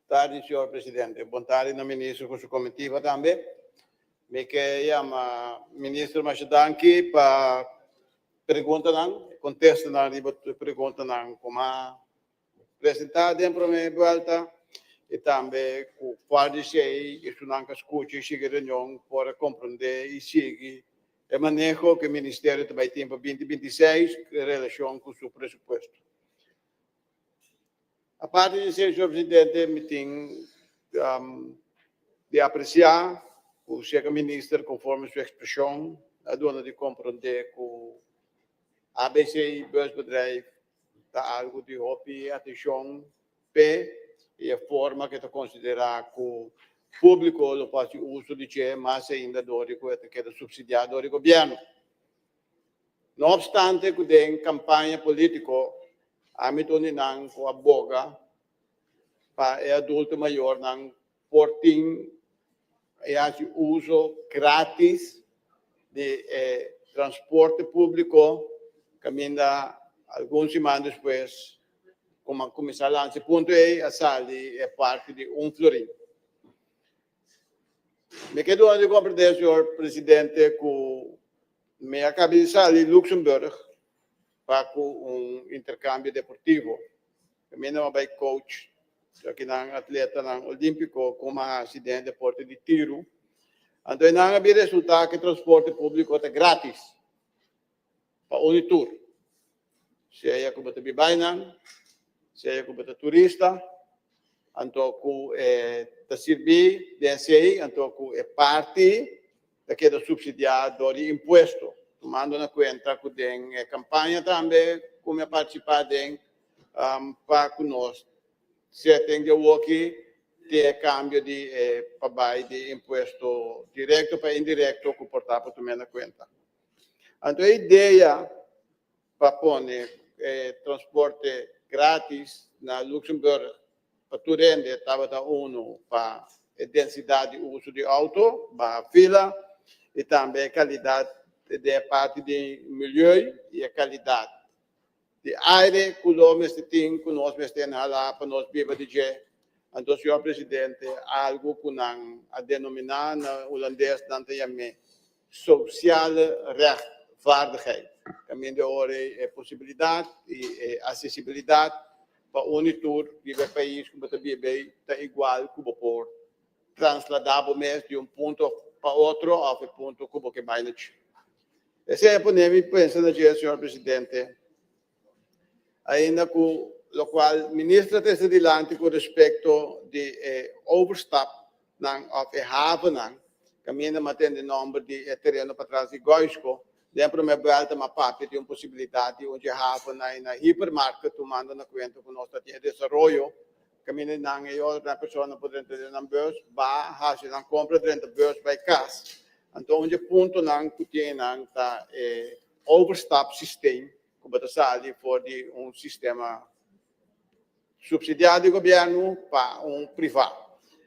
tardi, señor presidente. Bon tardi na minister ku su comitiva tambe. Mi ke yama minister masha danki pa preguntanan, contestanan riba preguntanan ku m'a presentá den promé buelta i tambe ku for di esei esunnan ku a skucha i sigui reunion por a komprondé i sigui e maneho ku e ministerio ta bai tin pa 2026 en relashon ku su presupuesto. Aparte di esei, señor presidente, mi tin di apresiá ku seka minister konforme su ekspreshon a duna di komprondé ku ABC Busbedrijf ta algu di hopi atenshon p'e i e forma ku e ta konsiderá ku públiko lo por hasi uso di dje mas ainda dor di ku e ta keda supsidiá dor di gobièrnu. No opstante ku den kampaña polítiko ami ta un di nan ku a boga pa e adulto mayornan por tin i hasi uso gratis di e transporte públiko kaminda algun siman despues ku a kuminsá lansa e punto ei a sali e parti di un florin. Mi ke duna di komprendé, señor presidente, ku mi a kaba di sali Luxemburg pa ku un interkambio deportivo. Kaminda mi a bai coach akinan atletanan olímpiko komo a hasi den e deporte di tiru. Anto einan a bin resultá ku e transporte públiko ta grátis pa un i tur. Sea ku bo ta biba einan, sea ku bo ta turista, anto ku e ta sirbí den esei, anto ku e parti ta keda supsidiá dor di impuesto, tumando na kuenta ku den e kampaña tambe ku mi a partisipá den pa ku nos seten di awoki tin e kambio di e pa bai di impuesto direkto pa indirekto ku por ta pa tum'é na kuenta. Anto e idea pa pone e transporte gratis na Luxemburg pa tur hende tabata unu pa e densidat di uso di outo, baha fila i tambe e kalidat den e parti di milieu i e kalidat di aire ku lo mester tin ku nos mester inhalá pa nos biba di dje. Anto señor presidente algu ku nan a denominá na hulandes nan ta yam'é sociale rechtvaardigheid. Kaminda ora e posibilidat i e asesibilidat pa un i tur riba e pais ku bo ta biba ei ta igual ku bo por trasladá bo mes di un punto pa otro òf e punto ku bo ke bai na dje. Esei a pone mi pensa na dje, señor presidente, ainda ku lokual minister a trese dilanti ku respekto di e overstapnan òf e havennan kaminda mi a tende nòmber di e tereno patras di Goisco. Den promé buèlta mi a papia di un posibilidat di un dje havennan na hipermarket tumando na kuenta ku nos ta tin e desaroyo Kaminda nan e otro persona por drenta den nan bus, ba hasi nan kompra, drenta bus bai kas. Anto un di e puntonan ku tin nan ta e overstap systeem ku bo ta sali for di un sistema supsidiá di gobièrnu pa un privá.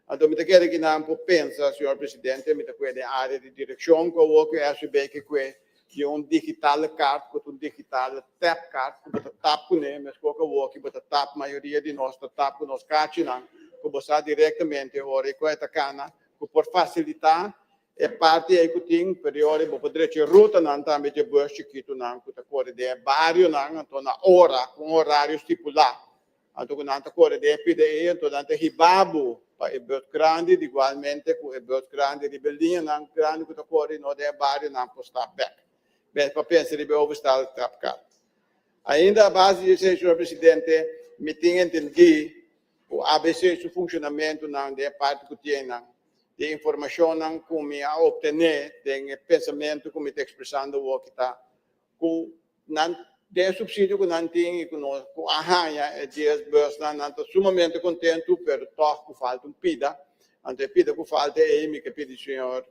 Anto mi ta kere ki nan por pensa, señor presidente, mi ta kue den área di direkshon ku awor ku SVB ke kue. di un digitale kaart ku ta un digitale tapkaart ku bo ta tap kuné, meskos ku awoki bo ta tap, mayoria di nos ta tap ku nos kachinan ku bo sa direktamente ora i ku e ta kana, ku por fasilitá e parti ei ku tin, pero ora bo por drecha e rutanan tambe dje bùs chikitunan ku ta kore den e barionan, anto na ora, ku un orario stipulá. Anto ku nan ta kore den e pida ei, anto nan ta hiba bo pa e bus grandi, di igualmente ku e bus grandi riba e liñanan grandi ku ta kore no den e barionan por stap bek. Bes pa pensa riba e overstal trapkar. Ainda a base di esei, señor presidente, mi tin entendí ku ABC su funshonamentunan den e parti ku tin nan, di e informashonnan ku mi a optené den e pensamentu ku mi ta ekspresando awoki ta ku nan den e subsidio ku nan tin i ku nos ku a haña e dies busnan nan ta sumamente kontentu pero tòg ku falta un pida anto e pida ku falta ei mi ke pidi señor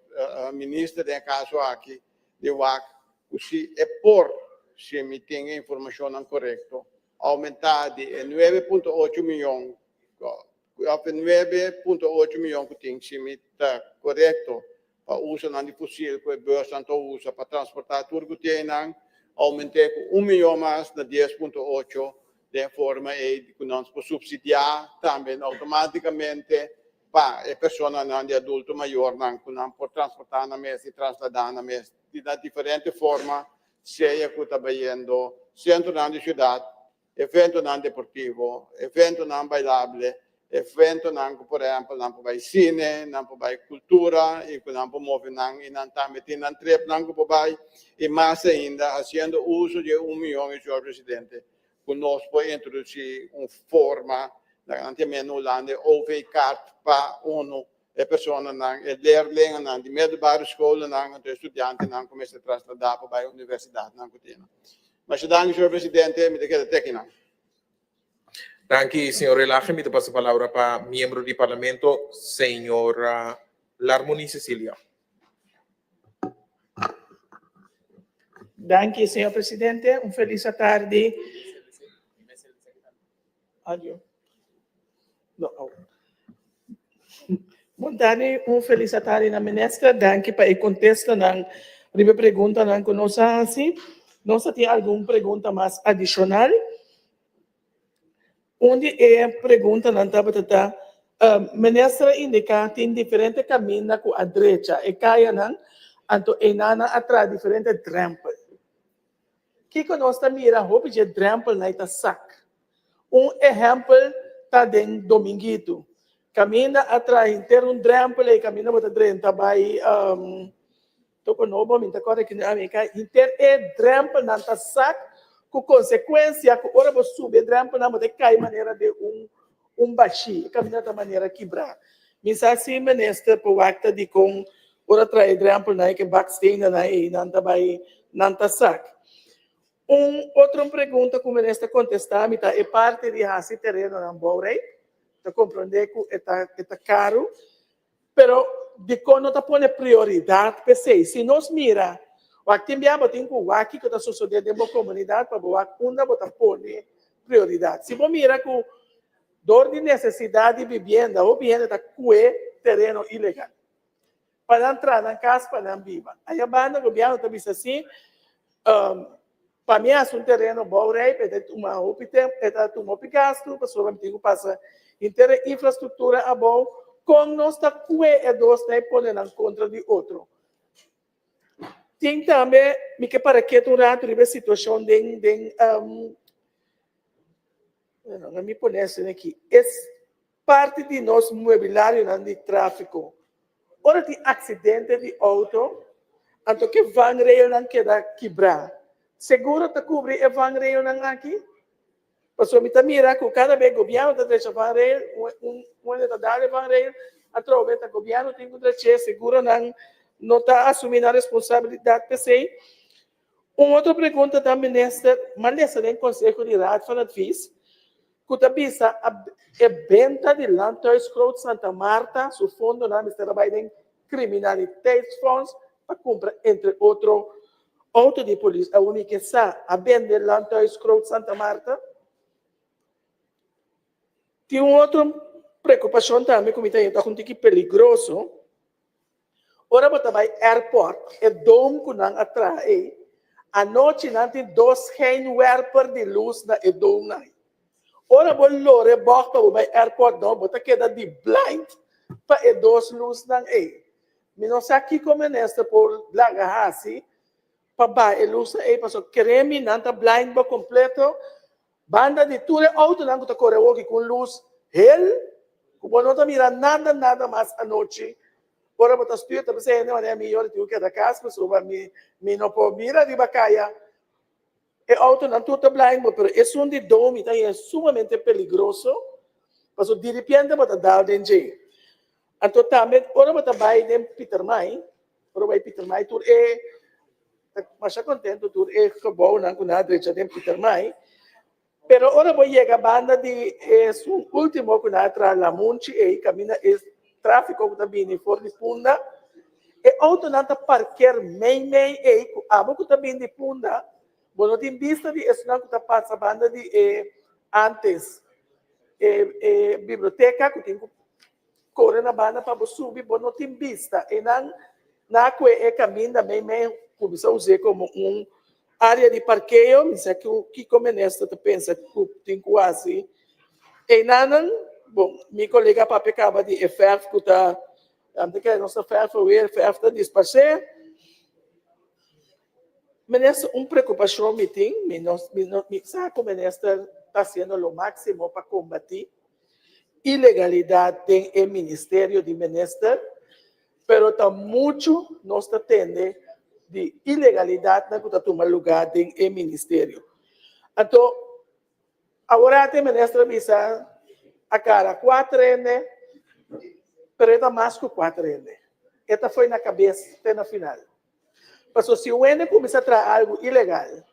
minister den e kaso aki di wak ku si e por si mi tin e informashonnan korekto oumentá di e nuebe punto ocho miyon Òf e 9.8 miyon ku tin si mi ta korekto pa usonan di fusil ku e busnan ta usa pa transportá tur ku tin einan, oument'é ku un miyon mas na 10.8 den forma ei ku nos por supsidiá tambe outomátikamente pa e personanan di adulto mayornan ku nan por transportá nan mes i trasladá nan mes di na diferente forma sea ku ta bayendo sentronan di siudat eventonan deportivo, eventonan bailable, eventonan ku por ehèmpel nan por bai sine, nan por bai kultura i ku nan por move nan i nan tambe tin nan tripnan ku por bai i mas ainda hasiendo uso di e un miyon i señor presidente ku nos por introdusí un forma nan ta yama na Hulanda e OV-kaart pa unu e personanan, e leerlingennan di middelbare scholennan anto e studiantenan ku mester trasladá pa bai universidatnan ku tin. Masha danki, señor presidente, mi ta keda te akinan. Danki, señor Relaje. Mi ta pasa palabra pa miembro di Parlamento, señora Larmonie Cecilia. Danki, señor presidente. Un felis atardi. Adio. No, au. Bon tardi, un felis atardi na minister. Danki pa e contestanan riba e preguntanan cu nos a haci. Nos a tin algun pregunta mas adicional. Un di e preguntanan tabata ta, minister a indica tin diferente caminda cu a drecha e cayanan, anto eynannan a traha diferente drempel. Kiko nos ta mira hopi dje drempelnan ei ta sak. Un ehèmpel ta den Dominguito. Kaminda a traha henter un drempel ei kaminda bo ta drenta bai Toko Nobo, mi ta kòrda ki ami kai, henter e drempelnan ta sak ku konsekuensia ku ora bo subi e drempelnan bo ta kai manera den un un bashí, e kaminda ta manera kibrá. Mi sa si minister por wak ta dikon ora traha e drempelnan ei ku e baksteennan ei nan ta bai nan ta sak. Un otro pregunta ku minister kontestá mi ta e parti di hasi terenonan bouwrij. Ta komprondé ku e ta e ta karu, pero dikon no ta pone prioridat p'esei? Si nos mira wak tin bia bo tin ku wak kiko ta sosodé den bo komunidat pa bo wak unda bo ta pone prioridat. Si bo mira ku dor di nesesidat di bibienda hopi hende ta kue tereno ilegal pa nan traha nan kas pa nan biba. Aya banda gobièrnu ta bisa si pa mi hasi un tereno bou rijp e ta tuma hopi tempu, e ta tuma hopi gastu pasobra mi tin ku pasa henter e infrastruktura abou. Kon nos ta kue e dosnan i pone nan kontra di otro? Tin tambe mi ke para ketu un ratu riba e situashon den den bueno no mi pone asina aki es parti di nos muebilarionan di trafiko ora tin aksidente di outo anto ke vangrailnan keda kibrá seguro ta kubri e vangrailnan aki? Pasobra mi ta mira ku kada bes gobièrnu ta drecha vangrail un hende ta dal e vangrail atrobe ta gobièrnu tin ku drech'é seguro nan no ta asumí nan responsabilidat p'esei. Un otro pregunta ta minister, m'a lesa den conseho di Raad van Advies cu ta bisa e benta di Landhuis Groot Santa Martha su fondonan mester a bay den criminaliteitsfonds pa cumpra entre otro auto di polis. Awor mi ke sa, a bende Landhuis Groot Santa Martha? Tin un otro preocupacion tambe cu mi ta haya ta un tiki peligroso. Ora bo ta bai airport, e dome ku nan a traha ei, Anochi nan tin dos schijnwerper di lus na e doumnan. Ora bo lora e bòg pa bo bai airport no, bo ta keda di blind pa e dos lusnan ei. Mi no sa kiko minister por laga hasi pa baha e lusnan ei pasobra kere mi nan ta blind bo kompleto. Banda di tur e outonan ku ta kore awoki ku un lus hel ku bo no ta mira nada nada mas anochi. Ora bo ta stuur ta bisa hende manera mi yora tin ku keda kas pasobra mi mi no por mira riba kaya. E outonan tur ta blind bo pero esun di Domi ta haya sumamente peligroso pasobra diripiente bo ta dal den dje. Anto tambe ora bo ta bai den Pietermaai ora bo bai Pietermaai tur e ta masha contento tur e gebouwnan cu nan a drecha den Pietermaai pero ora bo yega banda di esun ultimo cu nan a traha Lamunchi ey caminda e trafico cu ta bini for di Punda e autonan ta parker mei mei ey cu abo cu ta bini di Punda bo no tin bista di esunnan cu ta pasa banda di e antes e e biblioteca cu tin cu Kore na banda pa bo subi, bo no tin bista. Einan na kue e kaminda meimei kuminsá us'é komo un área di parkeo. Mi sa ku kiko minister ta pensa ku tin ku hasi einanan. Bon, mi kolega papia kaba di e fèrf ku ta, ta kere nos ta fèrf awe, fèrf ta disparsé. Minister, un preokupashon mi tin, mi no mi sa ku minister ta hasiendo lo máksimo pa kombatí ilegalidad den e ministerio di minister, pero ta mucho nos ta tende di ilegalidadnan cu ta tuma lugar den e ministerio. Anto, awor e minister a bisa a cara cuater hende, pero e ta mas cu cuater hende. E ta foi na cabes te na final. Pasobra si un hende cuminsa traha algo ilegal,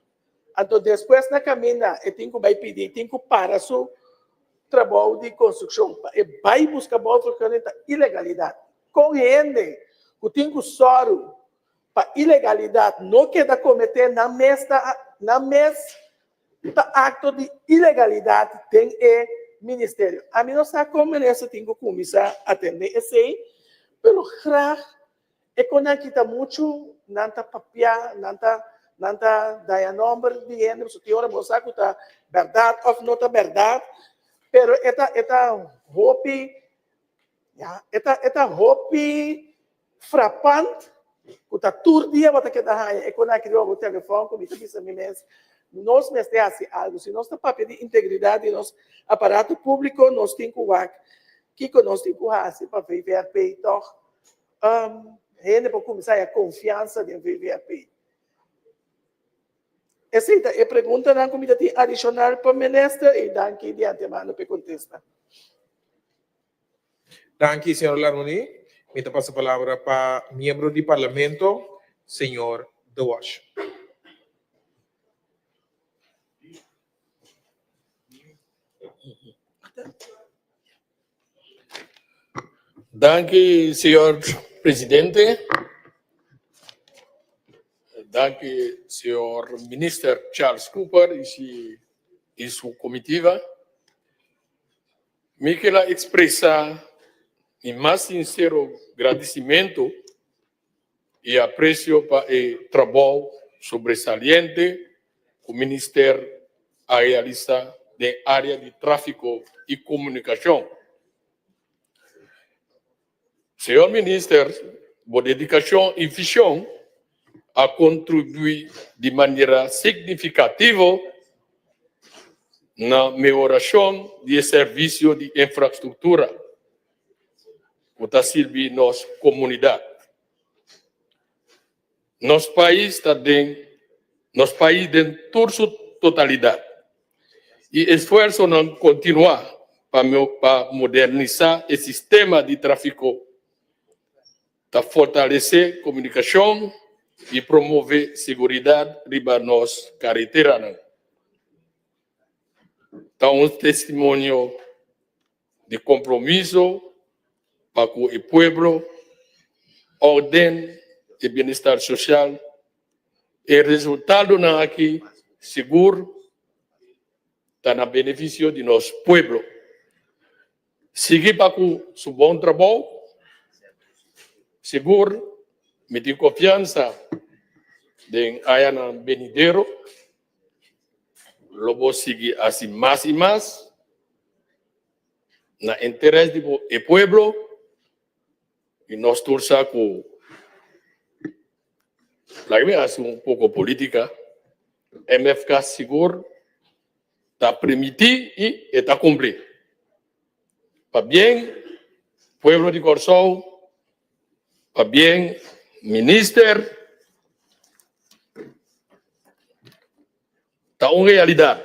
Anto despues na kaminda e tin ku bai pidi, tin ku para su trabou di konstrukshon pa e bai buska bouwvergunning ta ilegalidat. Kon hende ku tin ku sòru pa ilegalidat no keda kometé nan mes ta nan mes ta akto di ilegalidat den e ministerio. Ami no sa kon minister tin ku kuminsá atendé esei, pero graag E kon nan kita muchu, nan ta papia, nan ta nan ta daña nòmber di hende, pasobra tin ora bo sa ku ta bèrdat òf no ta bèrdat, pero e ta e ta hopi ya e ta e ta hopi frapant ku ta tur dia bo ta keda haña e kon aki riba bo telefòn ku mi ta bisa mi mes nos mester hasi algu, si nos ta papia di integridat di nos aparato públiko nos tin ku wak kiko nos tin ku hasi pa VVRP tòg Hende por kuminsá haña konfiansa den VVRP? Esei ta e preguntanan ku mi ta tin adishonal pa minister i danki di antemano pa e kontesta. Danki, señor Larmonie. Mi ta pasa palabra pa miembro di Parlamento, señor De Wash. Danki señor presidente. Danki señor minister Charles Cooper y si y su comitiva. Mi quier a expresa mi mas sincero gradicimento y aprecio pa e trabou sobresaliente cu Minister a realisa den area di trafico y comunicacion. Señor Minister, bo dedicacion y vision a contribui di manera significativo na mehoracion di e servicio di infrastructura ku ta sirbi nos komunidat. Nos pais ta den nos pais den tur su totalidat i esfuersonan kontinuá pa pa modernisá e sistema di trafiko ta fortalesé komunikashon i promové seguridat riba nos kareteranan. Ta un testimonio di compromiso pa cu e pueblo, orden y bienestar social. E resultadonan aki sigur ta na beneficio di nos pueblo. Sigui pa cu su bon trabou, sigur mi tin confiansa. Den añanan benidero lo bo sigui hasi mas i mas na interes di bo e pueblo i nos tur sa ku laga mi hasi un poko politica MFK sigur ta primiti i e ta kumpli pabien pueblo di Kòrsou. Pabien minister ta un realidad.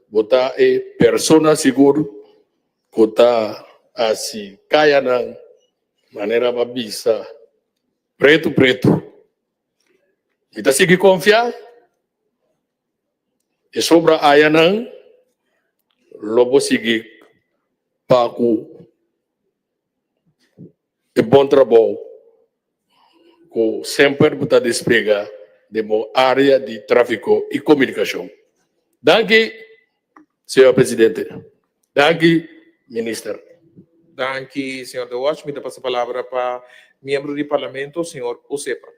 Bo ta e persona sigur cu ta haci cayanan manera bo a bisa pretu pretu. Mi ta sigui confia e sobra ayanan lo bo sigui pa ku e bon trabou ku semper bo ta desplega den bo área di tráfiko i komunikashon. Danki, señor presidente. Danki, minister. Danki, señor De Watch. Mi ta pasa palabra pa miembro di Parlamento, señor Osepa.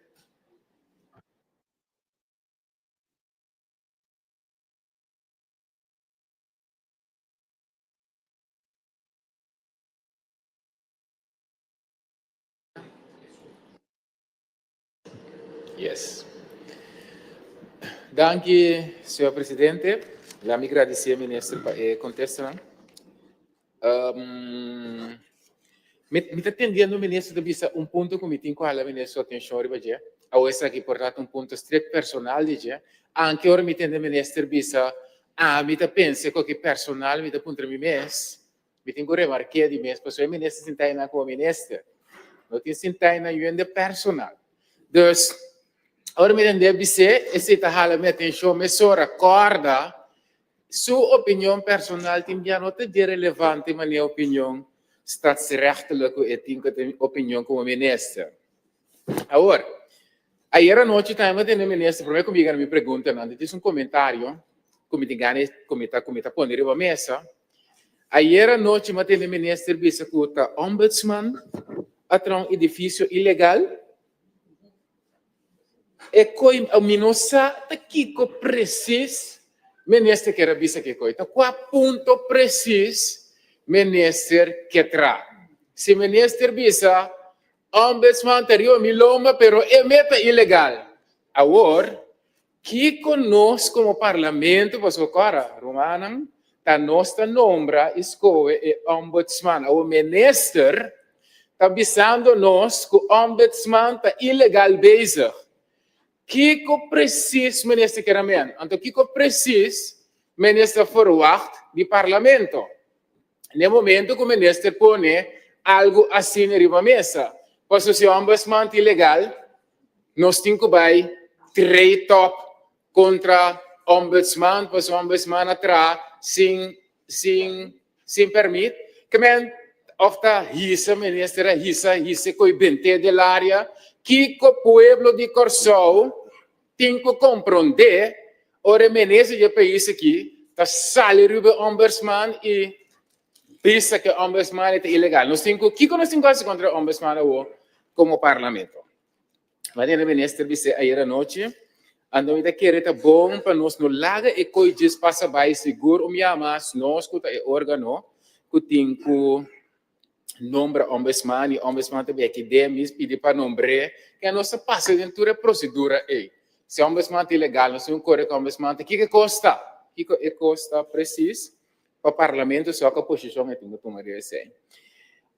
Yes. Danki, señor presidente. La mi gradisé minister pa e kontestanan. Um, mi, mi ta tendiendo minister ta bisa un punto ku mi tin ku hala minister su atenshon riba dje. Awo esaki por ta un punto strikt personal di dje. Anke ora mi tende minister bisa, ami ta pensa ku aki personal mi ta puntra mi mes, Mi tin ku remark'é di mes pasobra e minister sinta einan komo minister. No tin sinta einan yuende personal. Dus, ora mi tende bis'é, esei ta hala mi atenshon mesora. Kòrda, su opinion personal tin bia no ta dje relevante manera opinion statsrechtelijk ku e tin ku ta opinion komo minister. Awor, ayera anochi tambe mi a tende minister, promé ku mi yega na mi preguntanan, dit is un komentario ku mi tin gana ku mi ta ku mi ta pone riba mesa. Ayera anochi mi a tende minister bisa ku ta ombudsman a traha un edifisio ilegal. E koi mi no sa ta kiko presis minister kier a bisa ke koi. Ta kua punto presis minister ke traha. Si minister bisa Ombudsman ta riba mi lomba pero e meta ilegal. Awor, kiko nos komo parlamento, pasobra kòrda, rumannan, ta nos ta nombra i skohe e ombudsman. Awor minister ta bisando nos ku ombudsman ta ilegal bezig. Kiko presis minister kier a men? Anto kiko presis minister ferwagt di parlamento? N'e momento ku minister pone algu asina riba mesa, pasobra si ombudsman ta ilegal, nos tin ku bai trei top kontra ombudsman, pasobra ombudsman a traha sin sin sin permit. Ke men òf ta hisa minister a hisa hisa koe bent'é del área. Kiko pueblo di Kòrsou tin ku komprondé ora e minister di e pais aki ta sali riba e ombudsman i bisa ku e ombudsman e ta ilegal. Nos tin ku, kiko nos tin ku hasi kontra e ombudsman awor komo parlamento? Manera e minister bis'é ayer anochi, anto mi ta kere ta bon pa nos no laga e koi djis pasa bai sigur un bia mas nos ku ta e organo ku tin ku nombra ombudsman y ombudsman ta beki den mis pidi pa nombr'é ke nos ta pasa den tur e prosedura ei. Si ombudsman ta ilegal nos tin ku kore ku ombudsman ta kiko e kosta? Kiko e kosta presis pa parlamento soka posishon e tin ku tuma riba esei.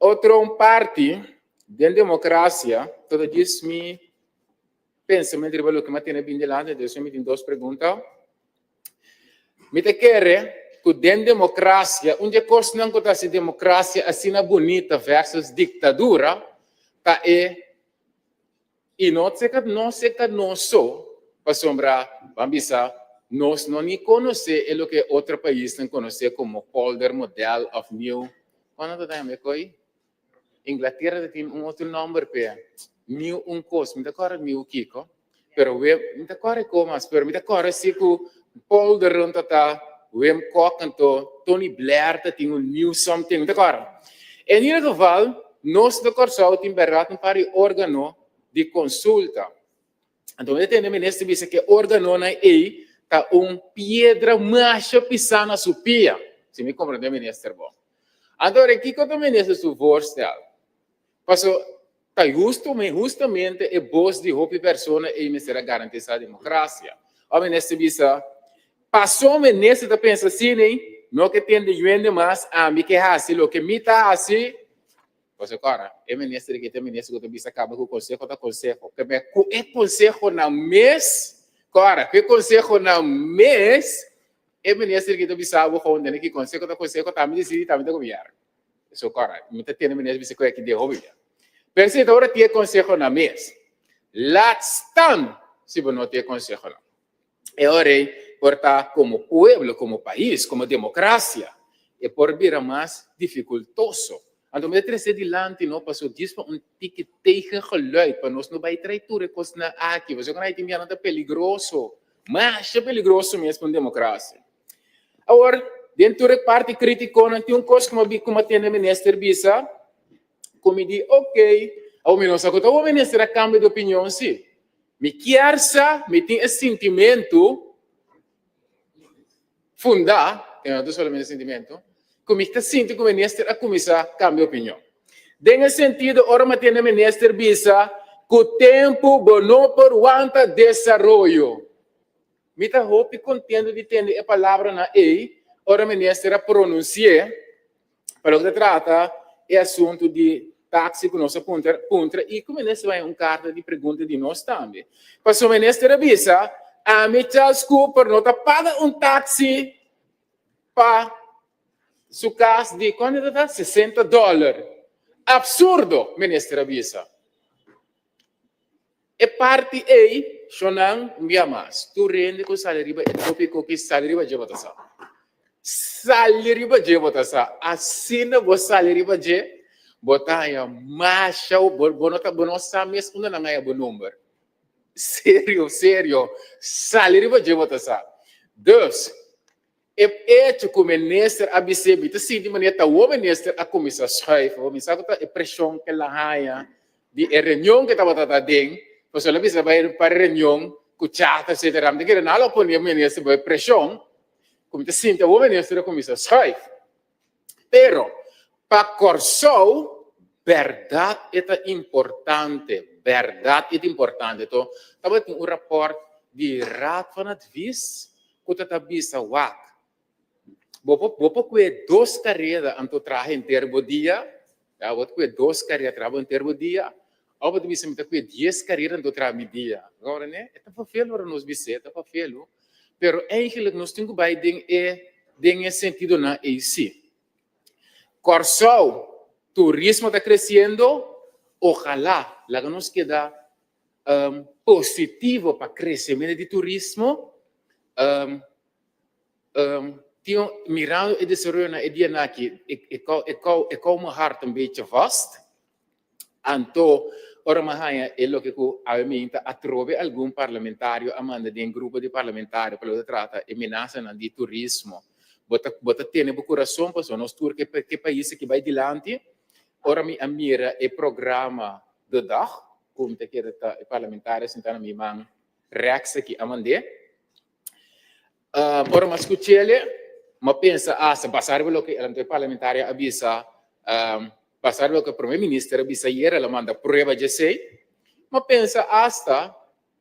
Otro un parti den demokrasia ta ta djis mi pensamentu riba loke mi a tene bin dilanti entonces mi tin dos pregunta. Mi ta kere ku den demokrasia, un di e kosnan ku ta hasi demokrasia asina bunita versus diktadura ta e i no seka no seka nos so, pasobra ban bisa nos no ni konosé e loke otro paisnan konosé komo polder model òf nieuw, kon nan ta yama e koi? Inglaterra ta tin un otro nomber p'e. Niu un kos, mi ta kòrda niu kiko, pero Wim, mi ta kòrda e ko mas, pero mi ta kòrda si ku Paul de Run ta ta Wim Kok anto Tony Blair ta tin un new something, mi ta kòrda. En ieder geval, nos na Kòrsou tin bèrdat un par di órgano. di konsulta. Anto mi ta tende minister bisa ku e órganonan ei ta un piedra masha pisá na su pia, si mi komprondé minister bon. Anto ora kiko ta minister su voorstel? Paso ta husto hustamente e bos di hopi persona ei mester a garantisá demokrasia. Ora minister bisa, paso minister ta pensa asina ei, no ke tende yuende mas, ami ke hasi loke mi ta hasi. Paso kòrda, e minister aki ta e minister ku ta bisa kaba ku konseho ta konseho. Ke me ku e konsehonan mes, kòrda, ku e konsehonan mes, e minister aki ta bisa bo gewoon tene ki konseho ta konseho, ta mi disidi, ta mi ta gobièrnu. So kòrda, mi ta tende minister bisa ku aki den hopi bia. Pero si ta ora tin e konsehonan mes, laat staan si bo no tin e konsehonan. E ora ei por ta komo pueblo, komo pais, komo demokrasia, e por bira mas difikultoso. Anto mi ta trese dilanti no paso djis pa un tiki tegengeluid pa nos no bai trai tur e kosnan aki pasobra ku nan tin bia nan ta peligroso, masha peligroso mes pa un demokrasia. Awor, den tur e parti kritikonan tin un kos ku mi a tende minister bisa ku mi di ok, awor mi no sa ku ta awor minister a kambia di opinion si. Mi kier sa, mi tin e sintimentu fundá, e no ta solamente sintimentu, ku mi ta sinti ku minister a kuminsá kambia opinion. Den e sentido ora mi a tende minister bisa ku tempu bo no por wanta desaroyo. Mi ta hopi kontento di tende e palabranan ei ora minister a pronunsi'é. Pa loke ta trata e asuntu di taxi ku nos a puntra puntra i ku minister bai un karta di pregunta di nos tambe. Pasobra minister a bisa, ami Charles Cooper no ta paga un taxi pa su kas di kuantu ta ta? 60 dòler. Absurdo, minister a bisa. E parti ei, shonnan, un bia mas, tur hende ku sali riba e tópiko ki sali riba dje bo ta sa. Sali riba dje bo ta sa. Asina bo sali riba dje, bo ta haña masha, bo, bo no ta, bo no sa mes unda nan haña bo number. Serio, serio, sali riba dje bo ta sa. Dus, E echo ku minister a bis'é mi ta sinti manera ta awor minister a kuminsá schuif. Awor mi sa ku ta e preshon ku el a haña di e reunion ku e tabata ta den, pasobra el a bisa bai pa reunion ku chata etcetera. Mi ta kere nan lo pone minister bo e preshon ku mi ta sinti awor minister a kuminsá schuif. Pero pa Kòrsou bèrdat e ta importante, bèrdat e ta importante. To tabatin un rapòrt di Raad van Advies ku ta ta bisa wak. Bo por bo por kue dos kareda anto traha henter bo dia, ya, bo ta kue dos kareda traha bo henter bo dia, òf bo ta bisa mi ta kue dies kareda anto traha mi dia. Ora ne? E ta fafel ora nos bis'é, e ta fafel. Pero eigenlijk nos tin ku bai den e den e sentidonan ei sí. Kòrsou, turismo ta kresiendo, ojalá laga nos keda positivo pa kresementu di turismo, tin mirando e desaroyonan e dianan aki e kou mi hart un bechi vast, anto ora mi a haña e loke ku awe mi ta atrobe algun parlamentario a manda den grupo di parlamentario pa loke ta trata e menasanan di turismo, bo ta bo ta tene bo kurason pasobra nos tur ke ke pais aki bai dilanti, ora mi a mira e programa De Dag, ku mi ta kere ta e parlamentario sintá na mi man rèks aki a mand'é. Ora mi a skuch'el, mi a pensa, ah, sa basá riba loke e parlamentario a bisa, basá riba loke prome minister a bisa ayer, el a manda prueba dje esei. Mi a pensa asta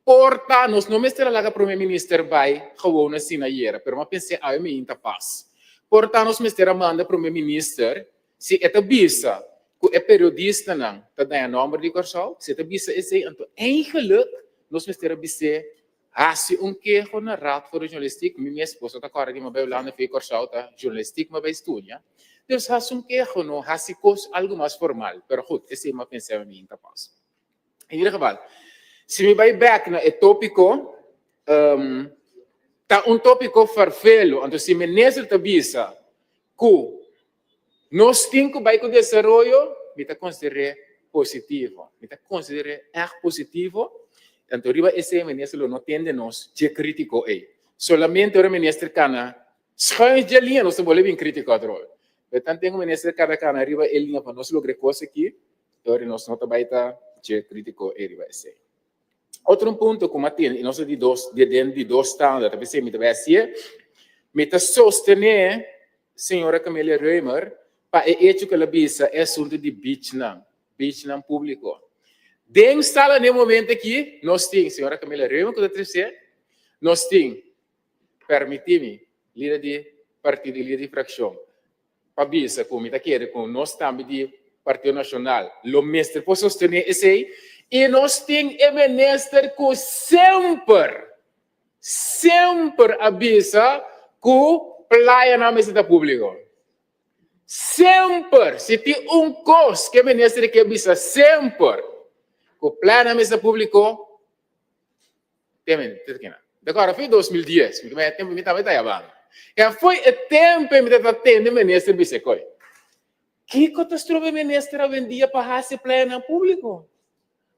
Por ta, nos no mester a laga Prome Minister bai gewoon asina ayera, pero m'a pens'é awe mi inta pas. Por ta nos mester a manda Prome Minister, si e ta bisa ku e periodistanan ta daña nòmber di Kòrsou, si e ta bisa esei, anto eigenlijk nos mester a bis'é hasi un keho na Raad voor de Journalistiek. Mi mes, boso ta kòrda di mi a bai Hulanda for Kòrsou ta journalistiek mi a bai studia. Dus hasi un keho no, hasi kos algu mas formal. Pero goed, esei m'a pens'é awe mi inta pas. In ieder geval, si mi bai bek na e tópiko, um, ta un tópiko farfelo. Anto si minister ta bisa ku nos tin ku bai ku desaroyo, mi ta konsider'é positivo. Mi ta konsider'é ègt positivo. Anto riba esei minister lo no tende nos dje krítiko ei. Solamente ora minister kana schuin dje liña nos ta bolbe bin krítiko atrobe. Pero tanten ku minister kada kana riba e liña pa nos logra e kos aki, Tori nos no ta bai ta. dje kritiko ei riba esei. Otro un punto ku mi a tene, i nos ta di dos, di den di dos tanda, ta p'esei mi ta bai hasié, mi ta sostené señora Camelia Römer pa e echo ku el a bisa e asuntu di beachnan, beachnan públiko. Den sala n'e momento aki nos tin señora Camelia Römer ku ta tresé, nos tin, permití mi, lider di partido i lider di frakshon, pa bisa ku mi ta kere ku nos tambe di Partido Nashonal lo mester por sostené esei i nos tin e minister ku semper, semper a bisa ku playanan mester ta públiko. Semper! Si tin un kos ku e minister ke bisa semper ku playanan mester ta públiko, Temen, te kina. De kora foi 2010, mi ta tempo mi tambe ta yabando. E foi e tempo mi ta tende minister bisa koi. Kiko ta strobe minister awendia pa hasi playanan públiko?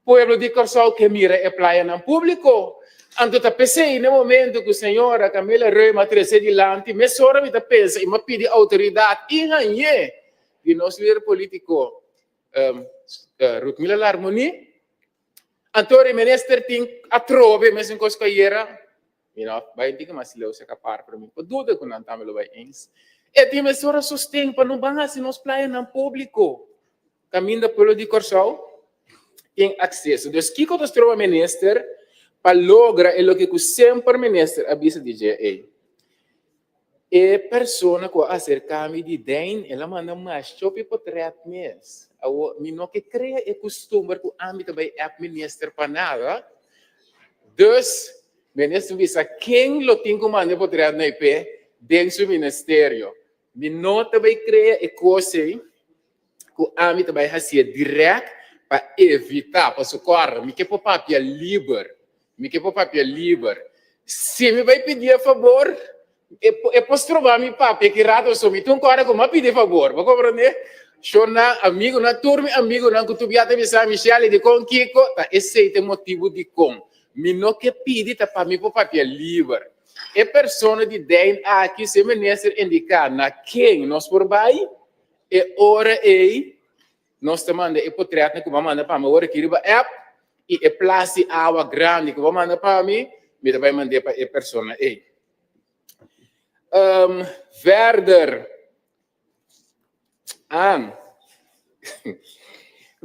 Pueblo di Kòrsou ke mira e playanan públiko. Anto ta p'esei na e momento ku señora Camila Reum a trese dilanti, mesora mi ta pensa i mi a pidi outoridat i hañ'é di nos lider polítiko Ruthmila Larmonie. Anto e minister tin atrobe mesun kos ku ayera. Mi no bai diga mas leu seka par, pero mi por duda ku nan tambe lo bai eens. E tin mesora sosten pa no ban hasi nos playanan públiko kaminda pueblo di Kòrsou tin akseso. Dus kiko ta stroba minister pa logra e loke ku semper minister a bisa di dje ei? E persona ku a aserká mi di Dijn, el a manda mas chopi potret mes. Awor, mi no ke krea e kustumber ku ami ta bai app minister pa nada. Dus, minister bisa ken lo tin ku manda e potret na e den su ministerio. Mi no ta bai krea e kos ei ku ami ta bai hasié dirèkt pa evitá, pasobra kòrda mi ke por papia liber. Mi ke por papia liber. Si mi bai pidi e fabor, e por stroba mi papia ki rato so. Mi tin un kòrda ku mi a pidi e fabor. Bo komprendé? Shornan, amigunan, tur mi amigunan ku tur bia ta bisa mi, Shelly, dikon kiko? Ta esei ta e motibu dikon mi no ke pidi, ta pa mi por papia liber. E persona di Dijn aki, si e minister indiká na ken nos por bai, e ora ei Nos ta manda e potretnan ku bo a manda pa mi awor aki riba app i e plas di awa grandi ku bo a manda pa mi, mi ta bai mand'é pa e persona ei. Um, verder, an,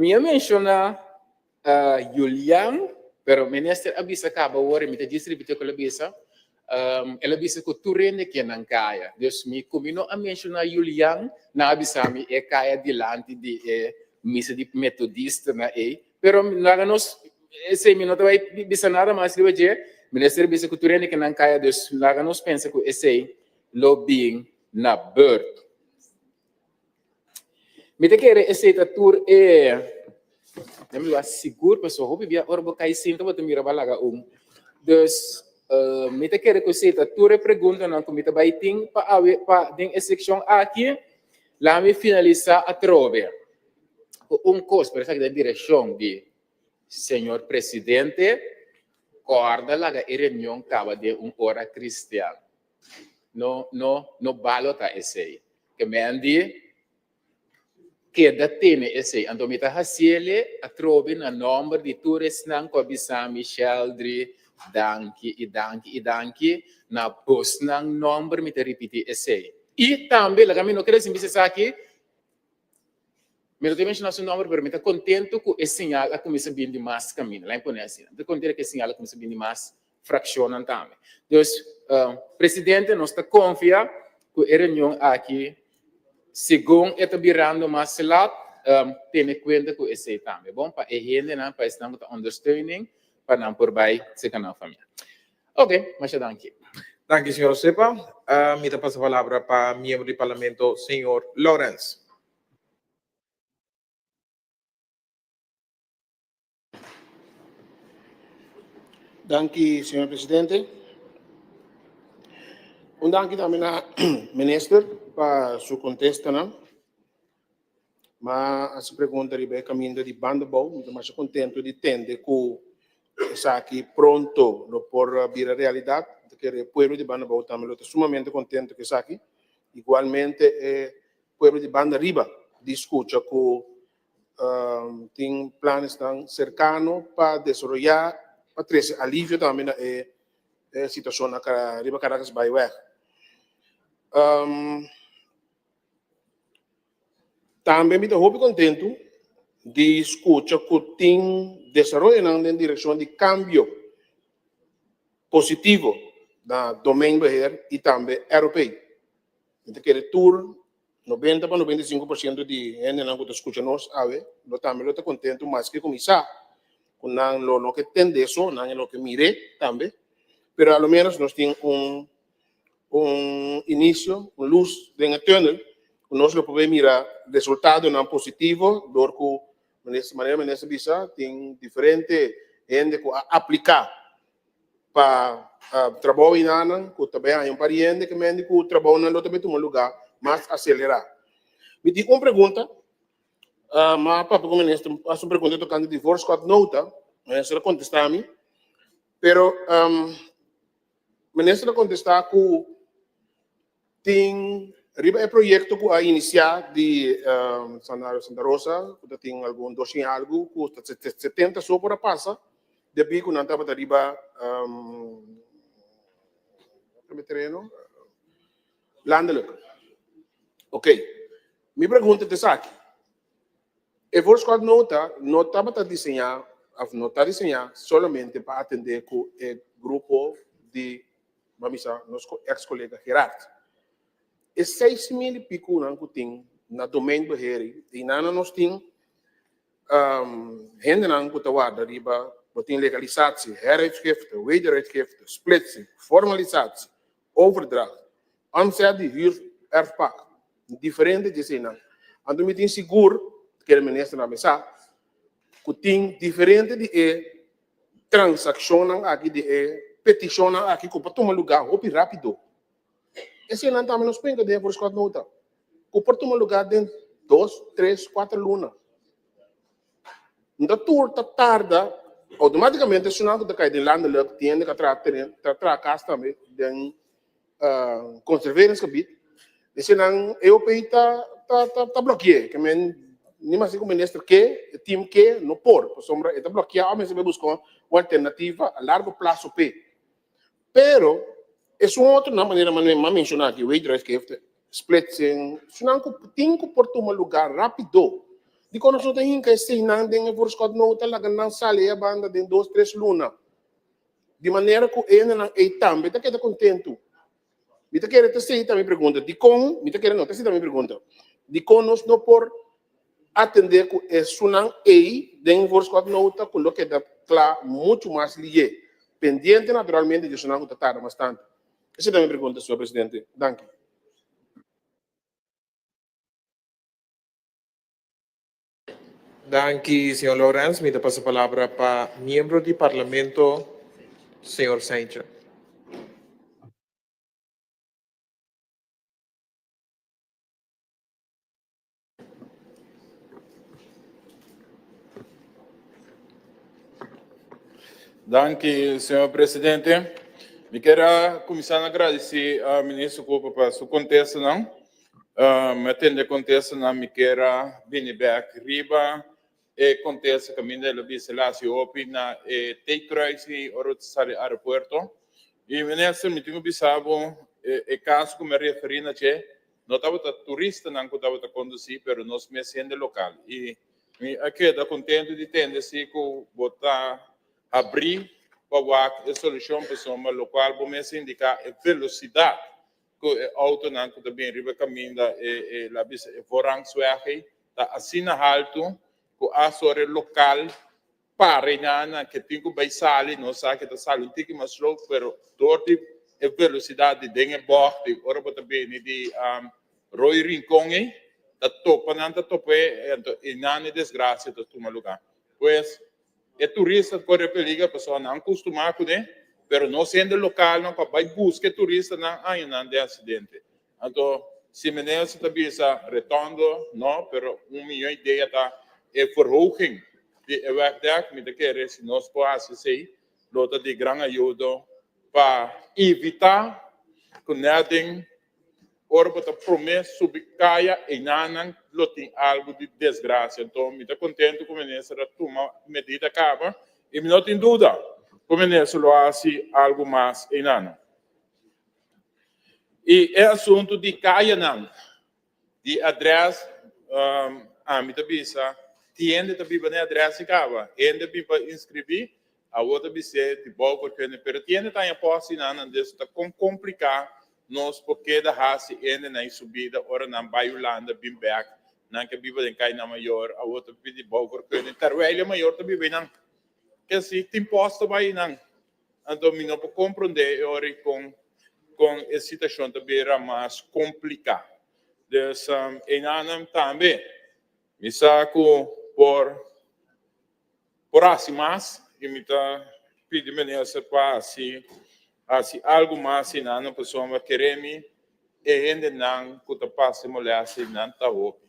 mi a menshoná uh, Julian, pero minister a bisa kaba awor i mi ta djis ripití ku el a bisa. Um, el a bisa ku tur hende ke nan kaya. Dus mi ku mi no a menshoná Julian, nan a bisa mi e kaya dilanti di e misa di metodista na ei. Pero laga nos, esei mi no ta bai bisa nada mas riba dje. Minister a bisa ku tur hende ke nan kaya, dus laga nos pensa ku esei lo bin na beurt. Mi ta kere esei ta tur e den mi lugar sigur pasobra hopi bia ora bo kai sinta bo ta mira bo a laga un. Dus mi ta kere ku esei ta tur e preguntanan ku mi ta bai tin pa awe pa den e sekshon aki. Laga mi finalisá atrobe ku un kos pero esaki ta den direkshon di señor presidente, kòrda laga e reunion kaba den un ora kristian. No, no, no balota esei. Ke men di, Keda tene esei. Anto mi ta hasiele atrobe na nomber di tur esnan ku a bisa mi, Sheldry, danki i danki i danki. Na bosnan nomber mi ta ripiti esei. I tambe, laga mi no kere sin bisa esaki, Mi no ta menshoná su nòmber, pero mi ta kontentu ku e señal a kuminsá bin di mas kaminda. Laat mi pone asina. Mi ta kontentu ku e señal a kuminsá bin di mas frakshonnan tambe. Dus, Presidente, nos ta konfia ku e reunion aki, segun e ta birando mas lat, tene kuenta ku esei tambe, bon? Pa e hendenan, pa esnan ku ta ondersteuning, pa nan por bai serka nan famia. Oke, masha danki. Danki, señor Osepa. Mi ta pasa palabra pa miembro di Parlamento, señor Lawrence. Danki, señor presidente. Un danki tambe na minister pa su contestanan. Ma hasi pregunta riba e caminda di Bandabou. Mi ta masha contento di tende cu esaki pronto lo por bira realidad. Mi ta kere e pueblo di Bandabou tambe lo ta sumamente contento cu esaki. Igualmente e pueblo di Bandariba di scucha cu. Tin planesnan serkano pa desaroyá pa trese alivio tambe na e situashon na riba Caracas Byweg. Tambe mi ta hopi kontentu di skucha ku tin desaroyonan den direkshon di kambio positivo na Domeinbeheer i tambe ROP. Mi ta kere tur 90 pa 95% di hendenan ku ta skucha nos awe lo tambe lo ta kontentu maske ku mi sa ku nan lo no ke tende so, nan lo ke mir'é tambe, pero a lo menos nos tin un un inisio, un lus den e tunnel ku nos lo por bay mira resultadonan positivo dor ku manera minister bisa tin diferente hende ku a apliká pa trabou enanan ku ta bai haña un par di hende ke mende ku trabounan lo ta bai tuma lugá mas aselerá. Mi tin un pregunta, m'a papia ku minister, a hasi un pregunta tokante di voorschotnota, minister a kontestá mi, pero minister a kontestá ku tin riba e proyekto ku a inisiá di Santa Rosa ku ta tin algun 200 i algu ku ta 70 so por a pasa debí ku nan tabata riba tereno landelijk. Ok, mi pregunta ta esaki, e voorschotnota no tabata diseñá òf no ta diseñá solamente pa atendé ku e grupo di Bo a bisa nos ex colega Gerard. E 6000 y piconan cu tin na domeinbeheer y nan nos tin hendenan cu ta warda riba bo tin legalisatie, heruitgifte, wederuitgifte, splitsing, formalisatie, overdracht, omzet di huur erfpacht, diferente di eseinan. Anto mi tin sigur, kere minister nan mesa, cu tin diferente di e transakshonnan aki di e petishonnan aki ku por tuma lugá hopi rápido. Eseinan tambe nos penka den e voorschotnota ku por tuma lugá den dos, tres, kuater luna. No ta tur ta tarda outomátikamente esunnan ku ta kai den landelijk tin hende ku a traha teren ta traha kas tambe den conserveringsgebied, eseinan EOP ta ta ta bloke'é. Ke men ni mas ku minister ke, e team ke, no por, pasobra e ta blokeá òf mester bai buska un alternativa a largo plaso p'e. Pero esun otronan manera mi a menshoná aki, wederuitgifte, splitsing, esunnan ku tin ku por tuma lugá rápido. Dikon nos no ta hinka eseinan den e voorschotnota laga nan sali e banda den dos tres luna? Di manera ku e hendenan ei tambe ta keda kontentu. Mi ta kere ta esei ta mi pregunta, dikon, mi ta kere no, ta esei ta mi pregunta, dikon nos no por atendé ku esunnan ei den voorschotnota ku lo keda kla muchu mas lié, pendiente naturalmente di esunnan ku ta tarda mas tantu? Esei ta mi pregunta, señor presidente. Danki. Danki, señor Lourens. Mi ta pasa palabra pa miembro di Parlamento, señor Seintje. Danki, señor presidente. Mi kier a cuminsa na gradici a minister Cooper pa su contestanan. Mi a tende e contestanan, mi kier a bini bek riba e contesta caminda el a bisa el a haci hopi na e T-kruis ora ta sali aeropuerto. Y minister, mi tin cu bisa bo e caso cu mi a referi na dje no tabata turistanan cu tabata conduci, pero nos mes hende local. Y Mi a keda kontentu di tende si ku bo ta habrí pa wak e solushon pasobra lokual bo mes indiká e velosidat ku e outonan ku ta bin riba e kaminda e e la bisa e voorrangsweg ei ta asina haltu ku asta ora e lokal para einan ke tin ku bai sali nos sa ke ta sali un tiki mas slow pero dor di e velosidat di den e bògt di ora bo ta bini di Rooi Rincon ei ta topa nan ta top'é anto einan e desgracia ta tuma lugar. Pues e turista ta kore peliger pasobra nan kustumá kuné pero nos hende lokalnan ku a bai buska e turistanan aña nan den asidente. Anto si meneer si ta bisa retondo no pero un mihó idea ta e verhoging di e wegdek mi ta kere si nos por hasi esei lo ta di gran ayudo pa evita ku nèt den. Ora bo ta promé subi kaya einanan lo tin algu di desgrasia. Anto mi ta kontentu ku minister a tuma medida kaba i mi no tin duda ku minister lo hasi algu mas einanan. I e asuntu di kayanan di adrès ami ta bisa tin hende ta biba na e adrès i kaba. Hende bin pa inskribí Awor ta bis'é di bou por kende, pero tin hende ta haña pòst nan, andes ta kon kompliká nos por keda hasi hende nan subida ora nan bai Hulanda bin bèk, nan ke biba den Kaina Mayor, awor ta pidi bou por kende, terwijl e mayor ta biba einan. Ke si tin pòst ta bai einan. Anto mi no por komprondé e ora ei kon kon e situashon ta bira mas kompliká. Dus einanan tambe mi sa ku por. Por hasi mas y mi ta pidi minister pa hasi hasi algo mas y nan no pasobra kere mi e hendenan cu ta pasa e molestia nan ta hopi.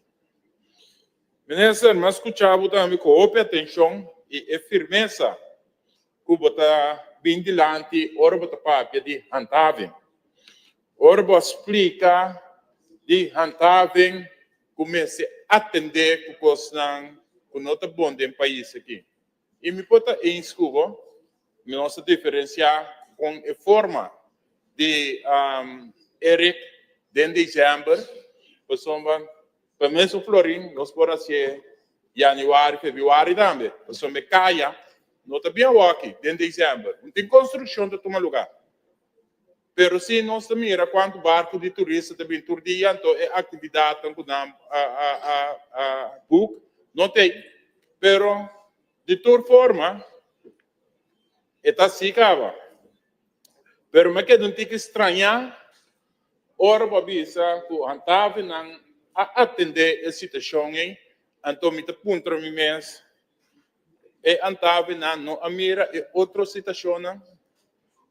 Minister mi a scucha bo tambe cu hopi atencion y e firmesa cu bo ta bin dilanti ora bo ta papia di handhaving. Ora bo a splica di handhaving ku mester atendé ku kosnan ku no ta bon den pais aki. I mi por ta eens ku bo, mi nos ta diferensiá kon e forma di Eric den desèmber, pasobra pa mesun florin nos por hasié yanüari, febrüari tambe, pasobra e kaya no ta bien awòki den desèmber, no tin konstrukshon ta tuma lugá. Pero si nos ta mira cuanto barco di turista ta bin tur dia, anto e actividadnan cu nan a boek no t'ey. Pero di tur forma e ta así caba. Pero mi a keda un tiki strañá ora bo a bisa cu handhavennan a atende e situacion ey, anto mi ta puntra mi mes, E antavenan no a mira e otro situacionnan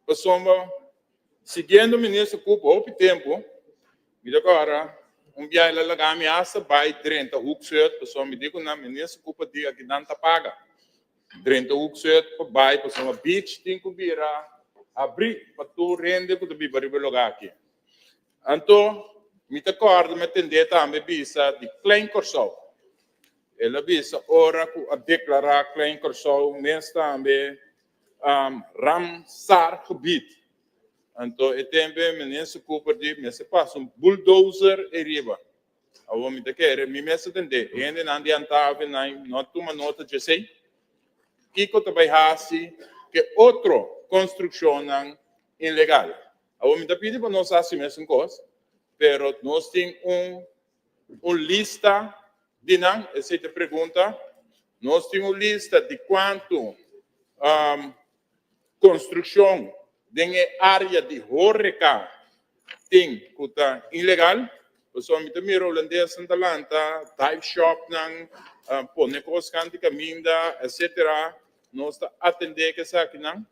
pasobra siguiendo minister Cooper hopi tempo mi ta kora un biaha el a laga mi hasta bai drenta Hoek Zuid pasobra mi di ku nan minister Cooper di aki nan ta paga drenta Hoek Zuid pa bai pasobra beach tin ku bira habri pa tur hende ku ta biba riba e lugar aki. Anto mi ta kòrda mi a tend'é tambe bisa di Klein Kòrsou. El a bisa ora ku a deklará Klein Kòrsou mes tambe Ramsargebied. Anto e tempu e minister Cooper di mester pasa un bulldozer ei riba. Awor mi ta kere mi mes a tend'é. Hendenan di Antavi nan no a tuma nota djesei. Kiko ta bai hasi ku e otro konstrukshonnan ilegal? Awor mi ta pidi pa nos hasi mesun kos, pero nos tin un un lista di nan? Esei ta e pregunta. Nos tin un lista di kuantu konstrukshon den e área di hóreka tin ku ta ilegal? Pasobra mi ta mira hulandesnan ta lanta dive shopnan, pone kos kanti kaminda, etcetera. Nos ta atendé ku esakinan?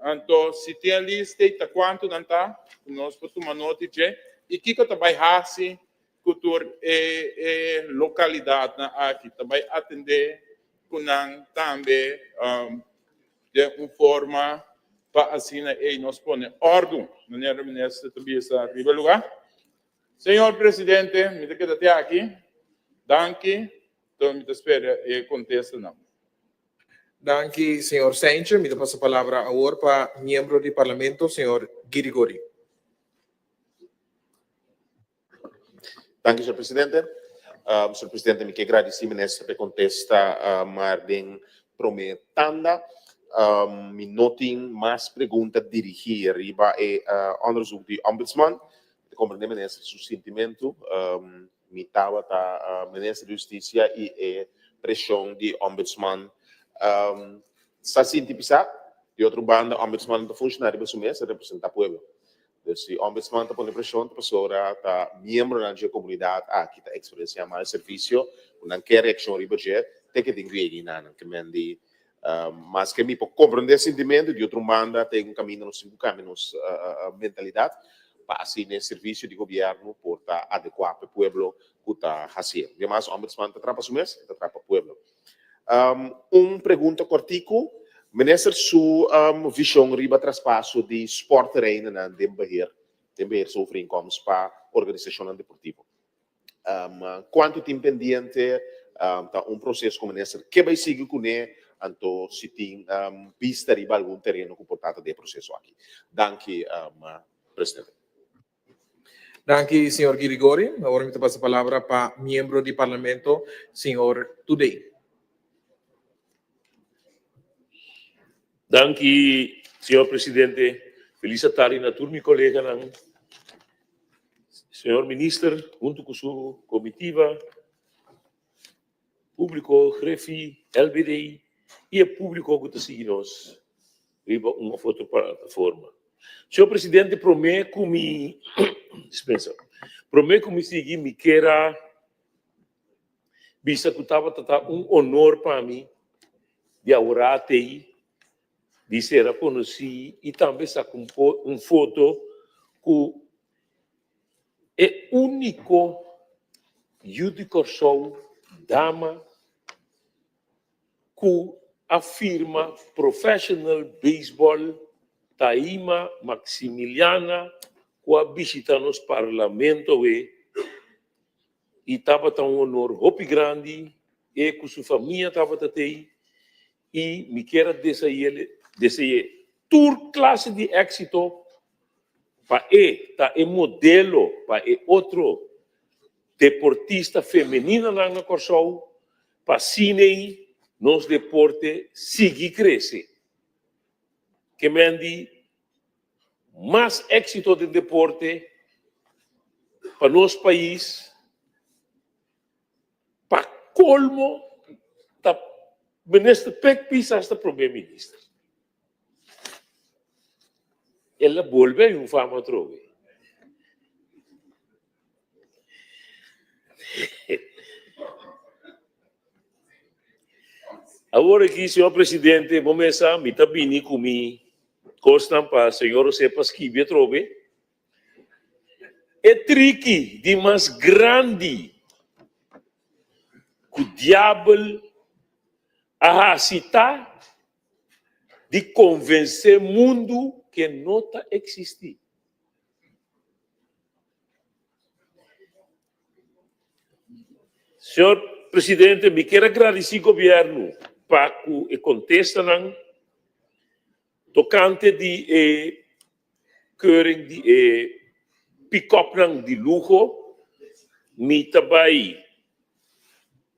Anto si tin e lista i ta kuantu nan ta, nos por tuma nota dje i kiko ta bai hasi ku tur e e lokalidatnan aki. Ta bai atendé ku nan tambe den un forma pa asina ei nos pone òrdu, manera minister ta bisa riba e lugá. Señor Presidente, mi ta keda te aki. Danki. Mi ta spera e kontestanan. Danki, señor Seintje. Mi ta pasa palabra awor pa miembro di Parlamento, señor Girigorie. Danki, señor presidente. Señor presidente, mi ke gradisí minister pa e kontesta maar den promé tanda. Mi no tin mas pregunta dirigí riba e onderzoek di Ombudsman. Mi ta komprendé minister su sintimentu. Mi tabata minister di Hustisia i e preshon di Ombudsman sa sinti pisá. Di otro banda Ombudsman no ta funshoná riba su mes, e representá pueblo. Dus si Ombudsman ta pone preshon ta pasobra ta miembronan dje komunidat aki ta eksperensiá mal servisio ku nan ke reakshon riba dje te ke tin ku yega einan. Ke men di maske mi por komprendé e sintimentu, di otro banda ta un kaminda nos tin ku kambia nos mentalidat pa asina e servisio di gobièrnu por ta adekuá pa e pueblo ku ta hasié. Ademas Ombudsman ta traha pa su mes, e ta traha pa pueblo. Un pregunta kòrtiku, Minister su vishon riba traspaso di sporttereinennan den beheer, den beheersovereenkomst pa organisashonnan deportivo. Kuantu tin pendiente ta un proseso ku minister ke bai sigui kuné, anto si tin bista riba algun tereno ku por trata di e proseso aki. Danki, presidente. Danki, señor Girigori. Awor mi ta pasa palabra pa miembro di Parlamento, señor Tudey. Danki, señor presidente. Feliz atardi na tur mi coleganan. Señor Minister hunto cu su comitiva, publico, Griffie, LBD y e publico cu ta sigui nos riba un of otro plataforma. Señor Presidente, prome cu mi, dispensa, prome cu mi sigui mi kier a bisa cu tabata ta un honor pa mi di awor atey di ser a conoci y tambe saca un foto cu e unico yu di Corsou dama cu a firma professional baseball Taima Maximiliana cu a bishita nos parlamento awe y tabata un honor hopi grandi e cu su famia tabata tey y mi kier a dese'e tur clase di exito pa e ta e modelo pa e otro deportista femeninanan na Kòrsou pa asin'ei nos deporte sigui krese. Ke men di mas exito den deporte pa nos pais. Pa colmo ta Minister Pek Pisas ta Prome Minister. El a bolbe hay un fama atrobe. Awor aki, señor Presidente, bo mesa mi ta bini cu mi cosnan pa señor José pa skibi atrobe. E triki di mas grandi ku Diabel a hasi ta di konvensé mundu ku e no ta eksistí. Señor Presidente, mi kier a gradisí gobièrnu pa ku e kontestanan tokante di e keuring di e pick-upnan di luho, mi ta bai,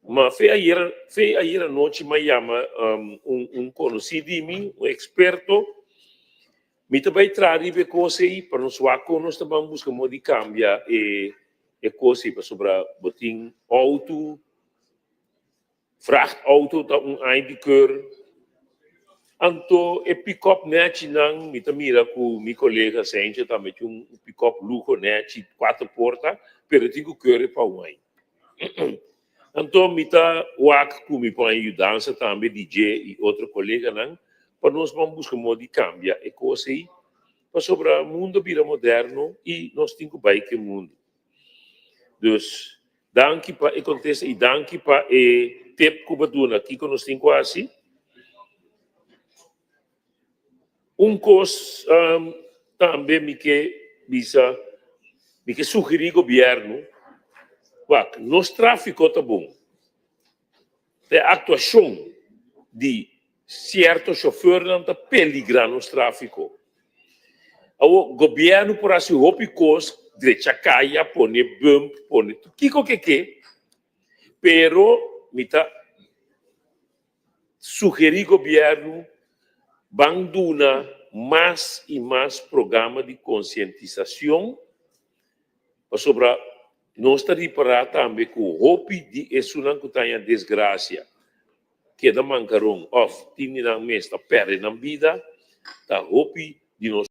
ma fe ayer, fe ayer anochi mi a yama un un konosí di mi, un eksperto, mi ta bai traha riba e kos ei pa nos wak kon nos ta ban buska modo di kambia e e kos ei pasobra bo tin outo. Vrachtauto ta un aña di keur. Anto e pick-up nechinan, mi ta mira ku mi kolega Seintje tambe tin un pick-up luho nechi, kuater porta, pero e tin ku keur e pa un aña. Anto mi ta wak ku mi por haña yudansa tambe di dje i otro koleganan pa nos ban buska modo di kambia e kos ei, pasobra mundo a bira moderno i nos tin ku bai ku e mundo. Dus Danki pa e kontesta i danki pa e tip ku bo duna kiko nos tin ku hasi. Un kos tambe mi ke bisa, mi ke sugerí gobièrnu, wak, nos tráfiko ta bon. E aktuashon di sierto shofèrnan ta peligrá nos tráfiko. Awor, gobièrnu por hasi hopi kos, drecha kaya, pone bump, pone tur kiko ke ke, pero mi ta sugerí gobièrnu ban duna mas i mas programa di konsientisashon, pasobra Nos ta ripará tambe ku hopi di esunnan ku ta haña desgrasia, keda mankaron òf tin di nan mes ta pèrdè nan bida, ta hopi di nos.